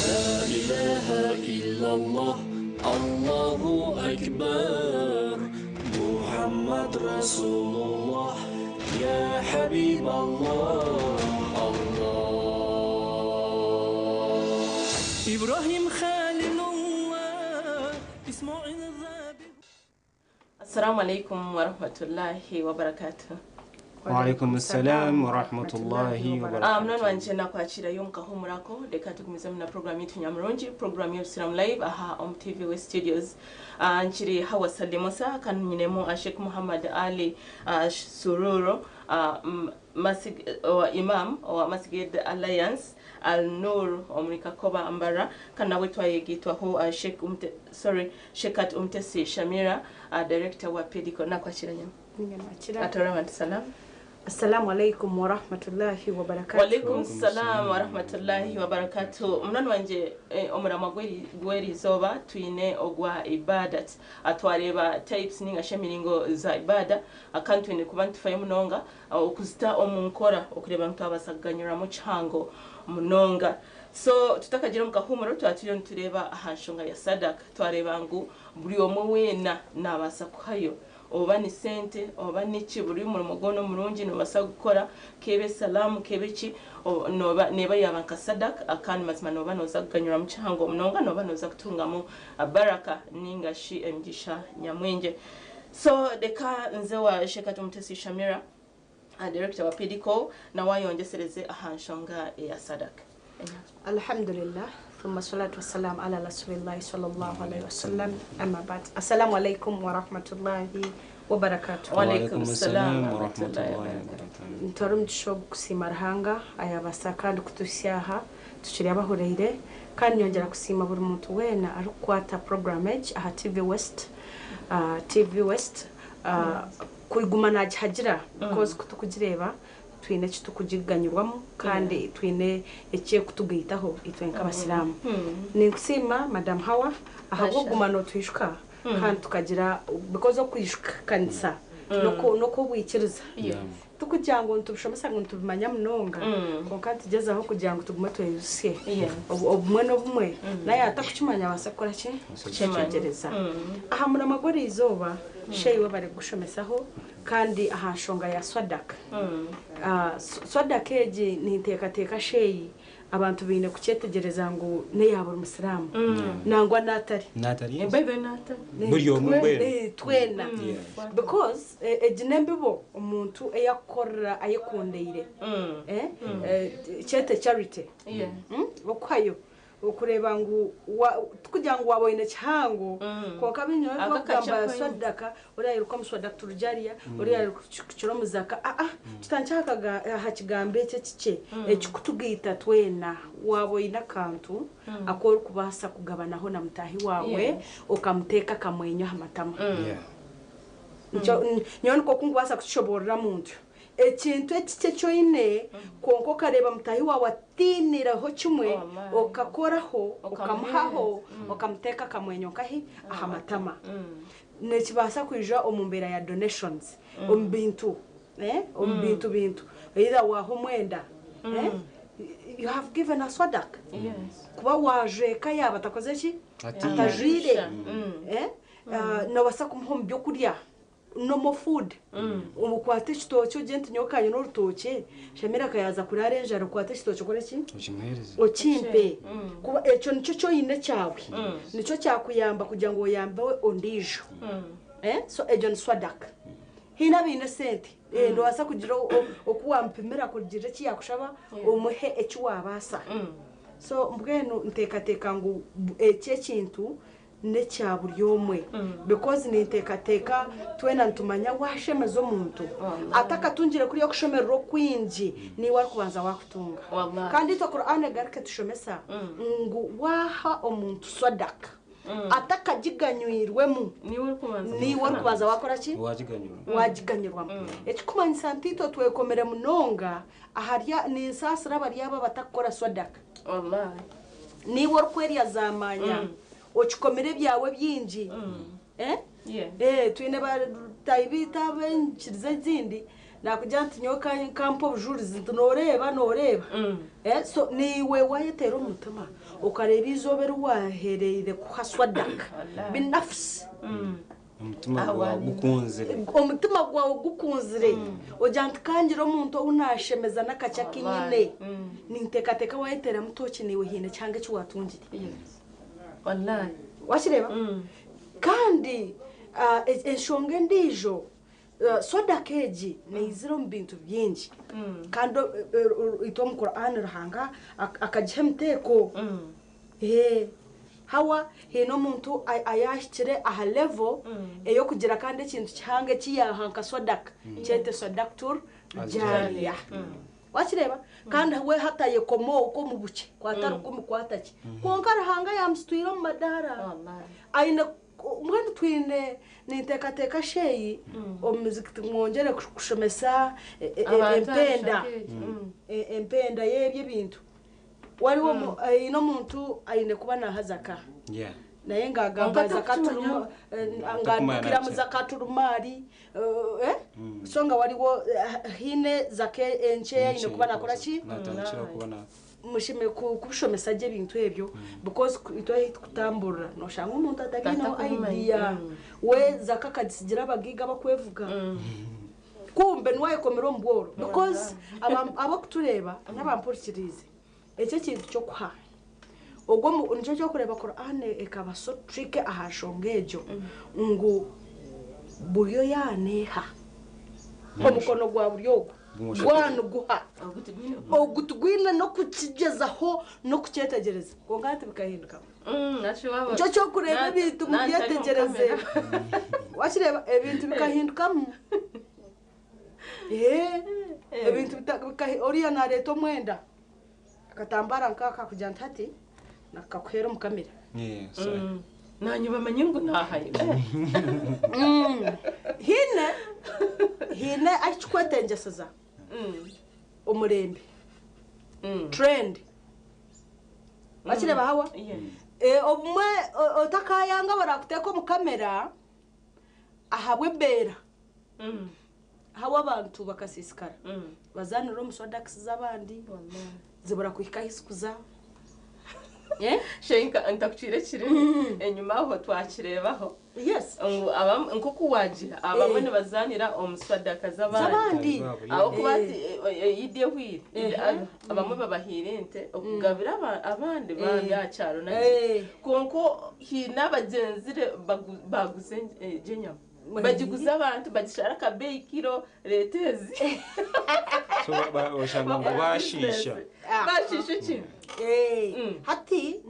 لا إله إلا الله، الله أكبر، محمد رسول الله، يا حبيب الله، الله. إبراهيم خليل الله، إسماعيل الذابح. السلام عليكم ورحمة الله وبركاته. وعليكم السلام ورحمة الله وبركاته. Munoni wanje nakwakirayo mukahumurako, reka tugumizemu na program yitu nyamurungi, program y'Obusiraamu Live aha Om TV West Studios. Nkiri Hawa Salimusa, kandi nyinemu Sheikh Muhammad Ali Sururo, Imam wa Masjid Alliance Al Nur omuri Kakoba Ambara, kandi nawe twayegitwaho Sheikh Umte, sorry, Sheikhat Umtesi Shamira, director wa Pediko. Nakwakira nyama. Atora abantu salam. Assalamu alaikum wa rahmatullahi wa barakatuh. Wa alaikum salam wa rahmatullahi wa barakatuh. Munani wanje omurama gweri izoba twine ogwa ibadat. Atwareba types ninga shemiringo za ibada, akantu twine kuba ntufayo munonga okuzita omunkora okureba ntu abasaganyura mu chango munonga. So tutakagira mu kahumuro twatiriyo ntureba aha nshonga ya sadaka, twareba ngu buri omwe wena nabasa kuhayo oba ni sente oba niki, buri murimo gono murungi nobasa gukora, kebe salamu kebe ki, noba neba yaba nka sadaka, akandi mazima noba noza kuganyura mu kihango munonga, noba noza kutungamu baraka ninga shi emigisha nyamwingi. So reka nze wa Sheikhat Umtesi Shamira, director wa Pediko, na wayongesereze aha nshonga ya sadaka. Alhamdulillah, thumma salatu wassalam ala rasulillahi sallallahu alaihi wasallam, amma ba'd. Assalamu alaikum wa rahmatullahi wa barakatuh. Wa alaikum salam wa rahmatullahi wa barakatuh. Ntwara umugisha wo kusima Ruhanga ayabasa kandi kutusyaha tukiri abahureire, kandi nyongera kusima buri muntu wena arikukwata program egi aha TV West, TV West, kuguma nagihagira because kutukugireba twine kitukugiganyurwamu kandi twine ekiye kutugaitaho itwe nk'abasilamu. Ninkusima Madam Hawa ahabw'okuguma notwishuka kandi tukagira because okwishuka kanisa noko bwikiriza tukugira ngu ntubishomesa ngu ntubimanya munonga, konka tugezaho kugira ngu tugume tweyusye obumwe n'obumwe, naye atakukimanya abasa kukora ki kukitegereza. Aha murama gw'eri izooba sheyiwe bari gushomesaho kandi aha nshonga ya swadaka. Swadaka egi ninteekateeka sheyi Abantu baine kukyetegyereza ngu n'eya buri musiraamu nangwa n'atari. N'atari Eh, by the way, n'atari. Buri omwe mbwenu. Twena. Yeah. Because egi n'embibo omuntu ei akukorera ayekundeire. Kyete charity. Okuhayo okureeba ngu tikugira ngu waaba oine kihango kwonka baingi Aka barikugamba kakye koine. swadaka oriya airuka omu swadakaturu jariya oriya airukira omu zaka aa tutandikye aha kigambo eki ekikye ekikutugaita twena waaba oine akantu aku orikubaasa kugabanaho na mutaahi waawe okamuteeka akamwenyo aha matama. Nikyo nyowe nikwo oku ndikubaasa kukishoboororamu ntyo. Ekintu ekikye eki oine kwonka okareeba mutaahi waawe atiinireho kimwe, okakoraho, okamuhaho, okamuteeka akamwenyo nkahi? Aha matama. Nikibaasa kwija omu mbeera ya donations, omu bintu, omu bintu bintu. Either waaha omwenda, you have given a swadaka. Kuba waajweka yaaba atakozire ki? Atajwaire. Noobaasa kumuha omu by'okurya. Normal food. Okwate ekitookye ogire nti nyowe ka nyine orutookye, Shamira ka yaaza kuraara enjara okwate ekitookye okore ki? Okimuheereze. Okimpe. Kuba ekyo nikyo eki oine kyawe, nikyo kyakuyamba kugira ngu oyambe ondiijo. So egyo ni swadaka. Haine abaine esente, noobaasa kugira oku waamupimira kurugiirira eki yaakushaba, omuhe eki waabaasa. So mbwenu nteekateeka ngu eki ekintu N'ekya buri omwe because ninteekateeka twena nitumanya waashemeza omuntu atakatungire kuriya okushemererwa okwingi niiwe arikubanza waakutunga. Kandi itwe Qur'an egaruka etushomesa ngu waaha omuntu swadaka atakagiganywirwemu niiwe orikubanza waakora ki? Waagiganyirwamu. Ekirikumanyisa nti itwe twekomire munonga ahari ninsaasira abari abo abatakukora swadaka. Niiwe orikwerya zaamanya okikomire ebyawe ebingi. Twine bataahi baitu ab'enyikiriza ezindi naakugira nti nyowe kampe obujurizi nti nooreeba nooreeba. So niiwe waayeteera omu mutima okareeba eizooba eri waahereire kuha swadaka binafsi. Omutima gwawe gukunzire. Omutima gwawe gukunzire. Ogira nti ka ngire omuntu ou naashemeza n'akakye aku nyine. Ninteekateeka waayeteeramu tooki naiwe haine ekihango eki waatungire. Wakireeba? Kandi enshonga endiijo, sodaka egi neizira omu bintu bingi. Kandi itwe omu Qur'an Ruhanga akagiha emiteeko. Hawa haine omuntu ayaahikire aha level ey'okugira kandi ekintu kihango eki yaaha nka swadaka, kyete swadaktur jaariya. Wakireeba? Kandi we hati ayekoma okwo omu bukye, kwata rukumi kwata ki. Kwonka Ruhanga yaamusitwire omu madaara. Aine mbwenu twine ninteekateeka sheeyi omu mizikiti mwongyere kushomesa empenda, empenda y'ebyo ebintu. Wariwo haine omuntu aine kuba naaha zaka naye nga agamba nga adukira mu zakatulumaali so nga wariwo haine zaka enkye ei aine kuba naakora ki? Mushemereire kubishomesa gye ebintu ebyo because itwe ahu turikutamburira nooshanga omuntu atabiineho idea we zaka akagitsigira abagaiga abakwevuga. Kumbe niwe ayekomire omu bworo because abarikutureeba n'abampurikiriize eki ekintu ky'okuha ogwo nikyo ky'okureeba Qur'an ekaba so tricky aha nshonga egyo ngu buryo yaaneeha omukono gwa buryo ogwo gwaniguha ogu tigwine n'okukigyezaho n'okukyetegyereza kwonka hati bikahindukamu. Nikyo ky'okureeba ebintu mubyetegyereze. Wakireeba ebintu bikahindukamu. Ee, ebintu oriya naareeta omwenda akatambara nk'aka kugira nti hati nakakuheera omu kamera. Naanye bamanye ngu naahayo. Haine haine ahu kikwetengyeseza omurembe, trend. Wakireeba Hawa? Obumwe otakayanga barakuteeka omu kamera ahabw'embeera. Hawa abantu bakasiisikara bazaanira omu swadakisi z'abandi zibura kuhika ahu zikuza. Shenka ntakucwire ekirimi enyima aho twakireebaho ngu abamwe nk'oku waagira abamwe nibazaanira omu swadaka z'abandi Z'abandi. ahabw'okuba Eh. hati Eid ehweire abamwe babahaire ente okugabira abandi bambi aha kyaro naki kwonka haine abagyenzire baguza egyo enyama bagiguza abantu bagishara akabeeyi kiro reeta ezi. So oshanga ngu bashiisha. Bashiisha ekintu. Hati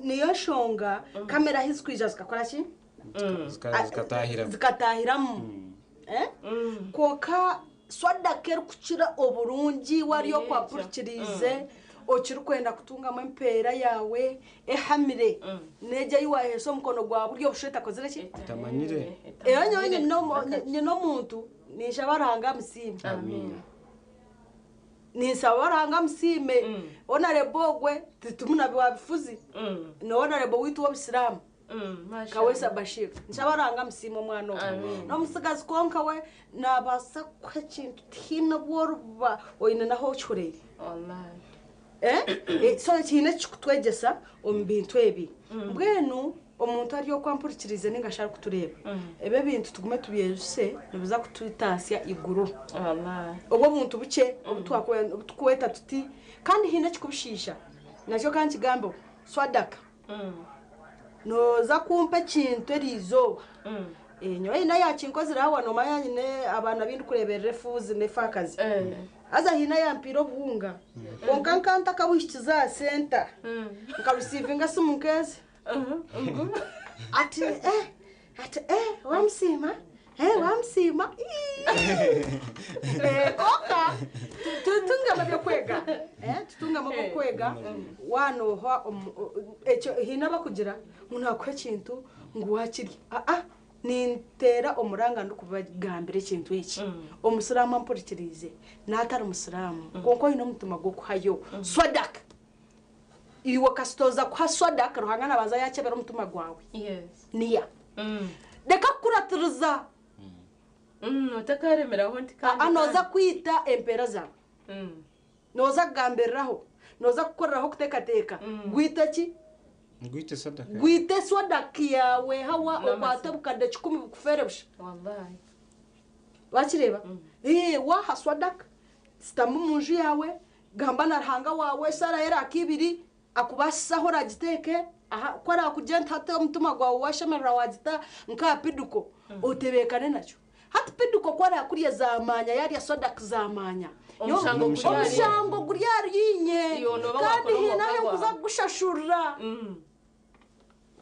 niyo nshonga kamera ahi zirikwija zikakora ki? Zikatahiramu. Zikatahiramu. Kwonka swadaka erikukira oburungi wariyo okwapurikiriize okirikwenda kutungamu empeera yaawe ehamire n'egyo ei waaheesa omukono gwa buryo obushwa etakozire ki? Etamanyire. Era nyowe nyine omuntu ninshaba Ruhanga amusiime. Ninsaba Ruhanga amusiime. Honarebo ogwe titumunabi wa bifuzi. Ni honarebo witu w'obusiraamu. Kaweesa Bashir. Nshaba Ruhanga amusiime omwana ogwe. N'omutsigazi kwonka we naabaasa kukuha ekintu tihaine obu oriba oine n'ahu okihuriire. So kiine eki kikutwegyesa omu bintu ebi. Mbwenu omuntu ari okwo ampurikiriize nainga shi arikutureeba, ebi ebintu tugume tubyejuse nibiza kututaasya iguru. Obwo obuntu bukye obu turikweta tuti kandi haine ekikubishiisha nakyo ka nkigambeho, swadaka. Nooza kumpa ekintu eriizooba, nyowe haine ayaakinkozire hawa noomanya nyine abaana abu ndikureeberera efuuzi n'efaakazi. Haza haine ayampiire obuhunga kwonka nka ntakabuhikize aha senta nkarusiivinga esimu nk'ezi ati eh ati eh wamusiima eh wamusiima ii kwonka tutungemu ebyokwega eh tutungemu ebyokwega waanoha ekyo haine abakugira ngu naakuha ekintu ngu waakirya aa Ninteera omuranga ndikubagambira ekintu eki, Omusiraamu ampurikiriize n'atari Musiraamu, kwonka oine omutima gw'okuhayo swadak. Iwe kasita oza kuha swadak, Ruhanga nabanza yakyebera omutima gwawe. Niya. Reka kukuratiriza. Otakaremeraho nti kandi. Aa, noza kwita empeera zaawe. Nooza kugambiriraho, nooza kukoreraho kuteekateeka, gwite ki? Gwite sadaka. Gwite swadaka yaawe hawa okwate obukadde kikumi bukufeere busha. Wakireeba? Ee, waaha swadaka, sitama omu nju yaawe, gamba na Ruhanga waawe esaara y'eraaka ibiri, Akubaasise ahu oraagiteeke, aha ku araakugire nti hati omutima gwawe waashemererwa waagita nk'aha piduko, otebeekane nakyo. Hati piduko ku araakurya zaamaanya, yaarya sodaki zaamaanya, Omushango guri ahari omushango guri ahari inye, Iwe nooba kandi waakora haine omwoga ahu nkuza gwawe. kugushashurira.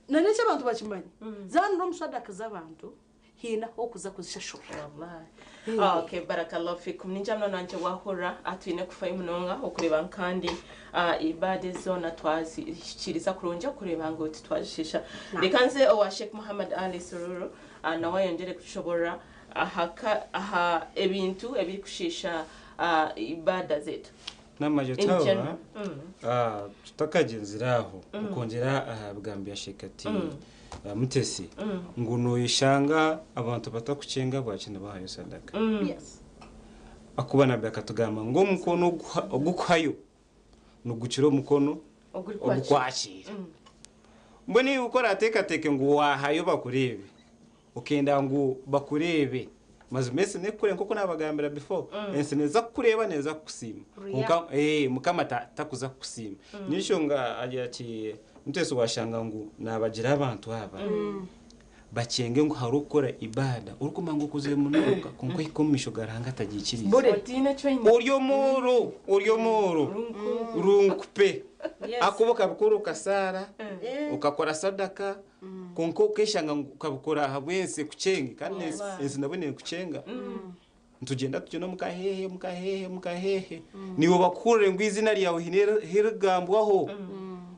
N'eki abantu bakimanya. Zaanura omu sodaki z'abantu. Haine ah'okuza kuzishashurira. Okay, barakallahu fikum. Ningira munonga nangye wahurira twine kufayo munonga okureeba ngu kandi ibaada ezi zoona twazihikiriza kurungi okureeba ngu titwazishiisha. Reka nze owa Sheikh Muhammad Ali Sururu nawe ayongyere kutushoborora aha aha ebintu ebirikushiisha ibaada zaitu. Namanya In otawa general. tutakagyenzire aho okwongyera aha bigambo bya Sheikh ati Mutesi ngu noyeshanga abantu batakukyenga bwaki nibahayo sadaka. Akuba Nabbi akatugamba ngu omukono ogukuhayo nigukira omukono ogukwakiira. Mbwenu iwe ku orateekateeke ngu waahayo bakureebe, okenda ngu bakureebe, mazima ensi nekukureeba nk'oku naabagambira before, ensi neeza kukureeba neeza kukusiima. Kwonka Mukama takuza kukusiima. Niyo nshonga agira ati Mutesi washanga ngu nabagira abantu aba bakyenge ngu hariho okukora ibaada orikumanya ngu okozire munonga kwonka ohika omu maisho ga Ruhanga atagiikiriize. Ori omworo, ori omworo runkupe ahakuba okabikora okasaara, okakora sadaka kwonka okeshanga ngu okabikora ahabw'ensi ekukyenge kandi ensi nabwo nekukyeenga. Nitugyenda tutyo n'omu kaheehe, omu kaheehe, omu kaheehe. Naiwe bakuhurire ngu eiziina ryawe haine ahu ririkugambwaho.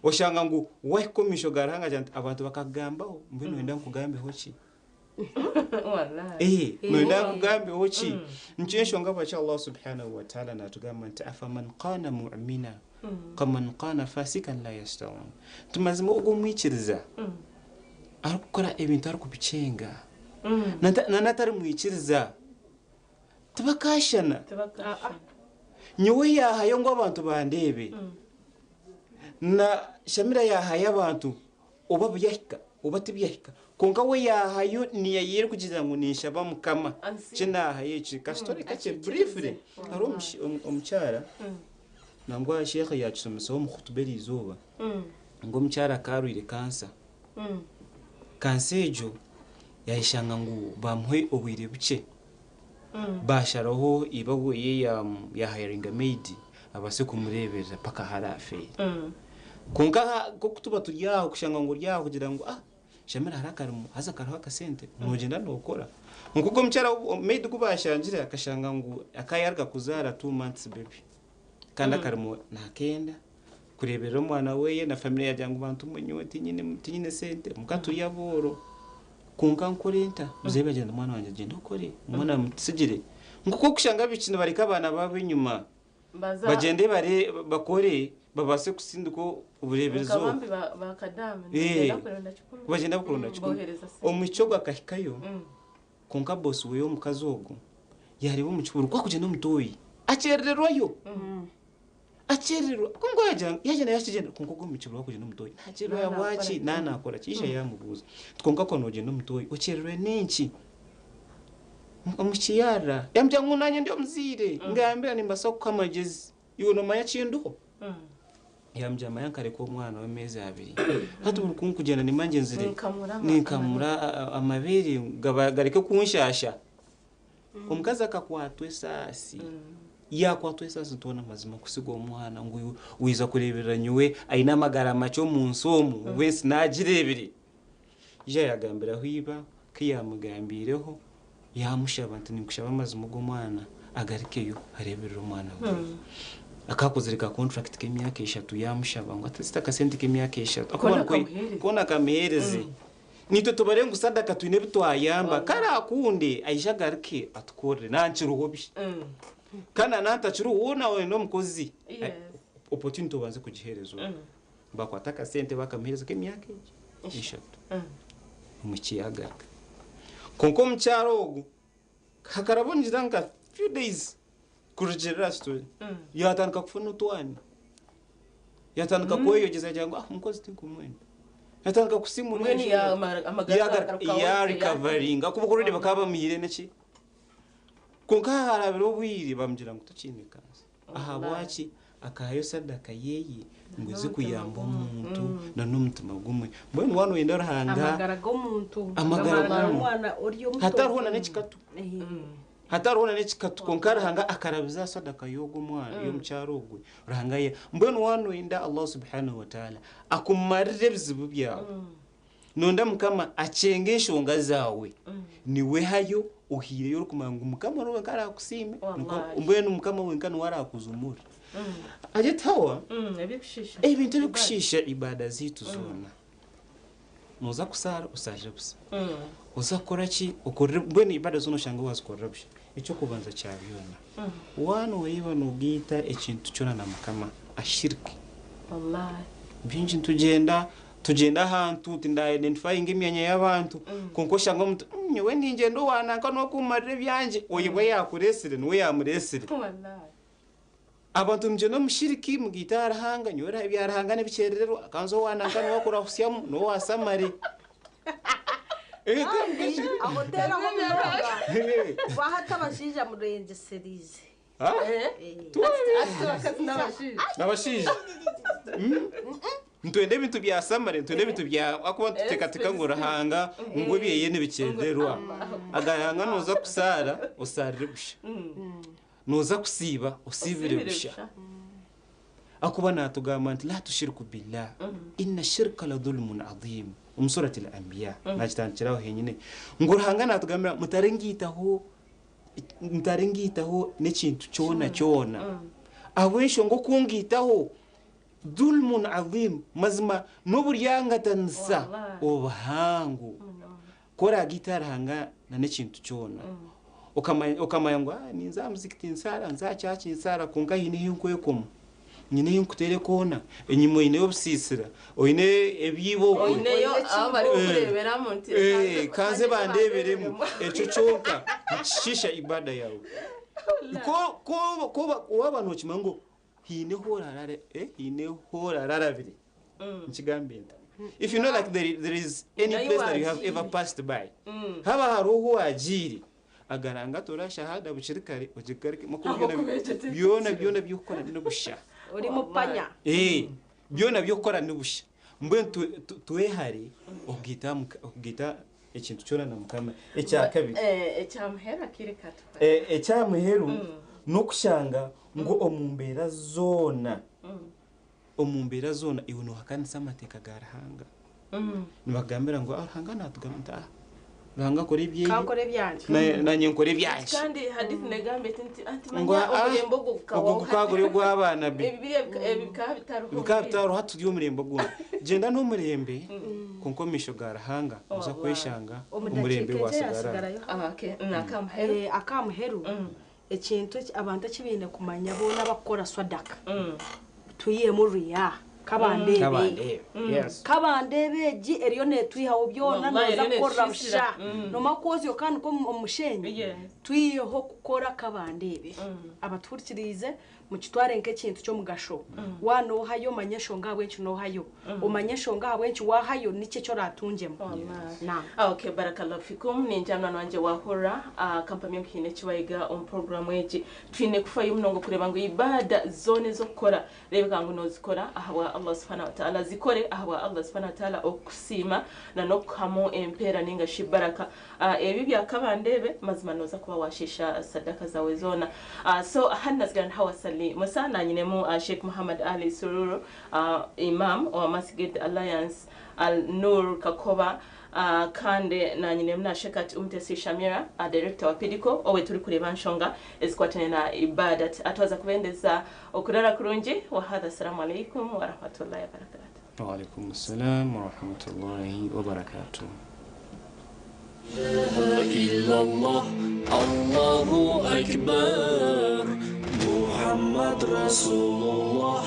Oshanga ngu waahika omu maisho ga Ruhanga agira nti abantu bakakugambaho, mbwenu nooyenda nkugambeho ki? Ee, nooyenda nkugambeho ki? Nikyo enshonga ahabwaki Allah subhanahu wa ta'ala naatugamba nti afaman kaana mu'mina kaman kaana fasikan la yastawun. Nti mazima ogwo omwikiriza arikukora ebintu arikubikyenga na n'atari mwikiriza tibakaashushana. Nyowe yaahayo ngu abantu bandeebe. Na Shamira yaahayo abantu oba byahika oba tibyahika kwonka we yaahayo niyo erikugira ngu ninshaba Mukama Ansiime. kinaahayo eki kasitore kakye briefly hariho omukyara nangwa sheikh yakisomesaho omu khutuba eriizooba ngu omukyara akaarwaire kansa. Kansa egyo yayeshanga ngu bamuhe obwire bukye basharaho iba weye yahayiringa maid abaase kumureeberera paka ahu araafeere. Kwonka nk'oku tuba turi aho kushanga ngu ori aho kugira ngu ah Shamira hariho akarimo haza kariho akasente noogyenda nookora. Kwonka ogwo omukyara maid ku baashangire akashanga ngu akaba yaaruga kuzaara 2 months baby kandi akarimo naakenda kureeberera omwana weye na family yagira ngu bantu mwe nyowe tinyine tinyine sente muka turi abooro kwonka nkore nta? Muzeeyi bagira ngu mwana wangye gyenda okore omwana mutusigire. Nk'oku orikushanga abaishiki nibareka abaana baabo enyima Baza bagyende bare bakore babaase kusindika obureeberezi nka obu. bambi bakadamu nibagenda kuronda 1,000. Bagyenda kuronda 1,000. Bohereza sente. Omwishiki ogwo akahikayo kwonka bosi weye omukazi ogwo yareeba omu kiburi ku akugyenda omutoyi akyerererwayo akyerererwa kwonka yagira yagyenda yakigyenda kwonka ogwo omu kiburi akugyenda omutoyi nakyererwa habwaki nanakora ki? Ija yamubuuza nti kwonka ku nogyenda omutoyi okyererwe n'enki? Omwishiki yarira yamugira ngu nanye ndi omuzaire ngambira nimbaasa kukuha amagezi iwe nomanya ekindiho. Yamugira manya nkareka omwana w'ameezi 2 hati buri kunkugyenda nimba ngyenzire Ninkamura ninkamura amabeere gaba gareke kunshasha. Omukazi akakwatwa esaasi yakwatwa esaasi ntoona amazima kusiga omwana ngu wiza kureeberera nyowe aine amagara makye omu nsi omu obu ensi nagireebire. Ija yagambiraho iba ku yamugambiireho yamushaba nti ninkushaba amazima og'omwana agarikeyo areeberere omwana we. Akakozire ka contract k'emyaka 3 yamushaba ngu at least akasente k'emyaka 3 Koona kamuheereze. Koona kamuheereze. Nitwe tubare ngu sadaka twine ebi twayamba karakunde aije agaruke atukorere nankiriho bi kandi nantakiriho woona wenda omukozi opportunity obanze kugiheereza ogwo. Bakwata akasente bakamuheereza k'emyaka egi 3 omukiyagaruka. Kwonka omukyaro ogu hakaraba ngira nka few days kurugirira story yatandika kufuna otwana yatandika kweyogeza yagira ngu ah omukozi tinkumwenda yatandika kusimura. Mbwenu amagara gagaruka ya wose, recoveringa kuba already bakaba bamuhire neki kwonka harabira obwire bamugira ngu tokiine kansa. Ahabwaki? Akahayo sadaka yeye ngu eze kuyamba omuntu na n'omutima gumwe. Mbwenu wana oyenda Ruhanga Amagara g'omuntu. Amagara g'omuntu. G'omwana ori omuto. Hatariho na n'ekikatu hatariho na n'ekikatu kwonka Ruhanga akarabiza sadaka y'ogwo mwana y'omukyaro ogwe. Ruhanga ye mbwenu wana oyenda Allah subhanahu wataala akumarire ebizibu byawe nonda Mukama akyenge enshonga zaawe niwehayo ohiireyo orikumanya ngu Mukama niwe wenka arakusiime. Wallahi. Mbwenu Mukama wenka niwe arakuzumura agetawa. Ebikushiisha. Ebintu ebikushiisha ibada zaitu zoona noza kusaara osaarire busa oza kukora ki okorere mbwenu ibada zoona oshanga wazikorera busha. Ekyokubanza kya byona waana oreeba nogaita ekintu kyona na Mukama ashiriki. Wallahi. Bingi nitugyenda tugyenda ahantu tinda identifying emyanya y'abantu kwonka oshanga omuntu "Nyowe ningyenda owananka n'okumarira ebyangye oyebwa yakuresire niwe yamuresire." Wallahi. Abantu mugyenda omushiriki mugaita aha Ruhanga nyowe ebya Ruhanga nibikyerererwa kanza owananka niwe akurahusyamu niwe wasamare. Aho teraho munonga bahati abashaija murengeserize. Abakazi n'abashaija. N'abashaija ntwenda ebintu bya samare ntwenda ebintu bya akuba tuteekateeka ngu Ruhanga ngu ebyeye nibikyerererwa agahanga noza kusaara osaarire busha noza kusiiba osiibire busha akuba natugamba nti la tushiriku billah inna shirka la dhulmun adhim omu surati al-Anbiya nakitandikiraho henyine ngu Ruhanga natugambira mutarengiitaho mutarengiitaho n'ekintu kyona kyona ahabw'enshonga okungiitaho dhulmun adhim mazima n'oburyangatanisa Wallahi. obuhango koragiita Ruhanga na n'ekintu kyona okamanya ngu "Ah, ninza aha muzikiti nsaara nza aha kyaki nsaara kwonka hiine ehi nkwekoma nyine ehi nkuteera koona enyima oineyo obusiisira oine ebiibo okwe." Oineyo aho bari kukureeberamu nti kanze bandeberemu ekyo kyonka nikishiisha ibada yawe. Waba nokimanya ngu Hiine horarare hiine horararabire. Nkigambe nta. If you know like there is any Nayo place that you have wagiire. ever passed by. Haba hariho ohu wagiire agaranga tora shahada bukiri kare ogigarike Aho kubecete. byona byona byokukora nibusha. Ori mupanya. Byona byokukora nibusha. Mbwenu twehare okugita ekintu kyona na Mukama. Ekya kabiri. Ekyamuheru akire katu. Ekyamuheru n'okushanga ngu omu mbeera zoona omu mbeera zoona iwe nohakanisa amateeka ga Ruhanga. Nibagambira ngu Ruhanga natugamba nti Ruhanga akora ebyeye. Kankora ebyanje. Nanye nkora ebyanje. Kandi hadithi negambe ati anti Ngo, manya omulembe ogwo ogwo gukagura ogw'abaana be. Ebibiriya bikaba bitariho. Bikaba bitariho hati turi omurembe gundi. Gyenda n'omurembe konka omu maisho ga Ruhanga oza kweshanga omurembe wasigara. Akamuheru. Akamuheru. Ekintu abantu ekibaine kumanya boona bakukora swadaka. Twiyemu riya. Kabandebe. Kabandebe, yes. Kabandebe egi eriyo netwihaho byona Wallahi, noza eriyo kukora netusisira. busha. Noma kwozyo kandi ko omushenyi. Twiyeho kukora kabandebe. Abatuhurikirize mukitware nk'ekintu ky'omugasho. Wanohayo omanye enshonga ahabw'enki nohayo. Omanye enshonga ahabw'enki wahayo nikyo eki oratungyemu. Na. Okay, barakallahu fikum. Ninja mwana wanje wahura kampani nkine kibayiga on program egi. Twine kufayo munongo kureba ngu ibada zone zokukora rebeka ngu nozikora ahabwa Allah subhanahu wa ta'ala zikore ahabwa Allah subhanahu wa ta'ala okusima na nokuhamu empera ninga shibaraka. Ebi byakabandebe mazima noza kuba washisha sadaka zawe zona. So hanna zigana hawasali musa na nyinemu Sheikh Muhammad Ali Sururu Imam wa Masjid Alliance Al Nur Kakoba kandi na nyinemu na Shekat Umtesi Shamira director wa Pidiko owe turi kureba nshonga ezikwatane na ibadat atwaza kubendeza okurara kurungi wa hadha. Assalamu alaikum wa rahmatullahi wa barakatuh. Wa alaikum assalam wa rahmatullahi wa barakatuh. La illallah, Allahu Akbar, Muhammad Rasulullah,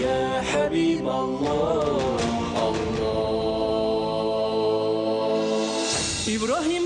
Ya Habib Allah, Allah. İbrahim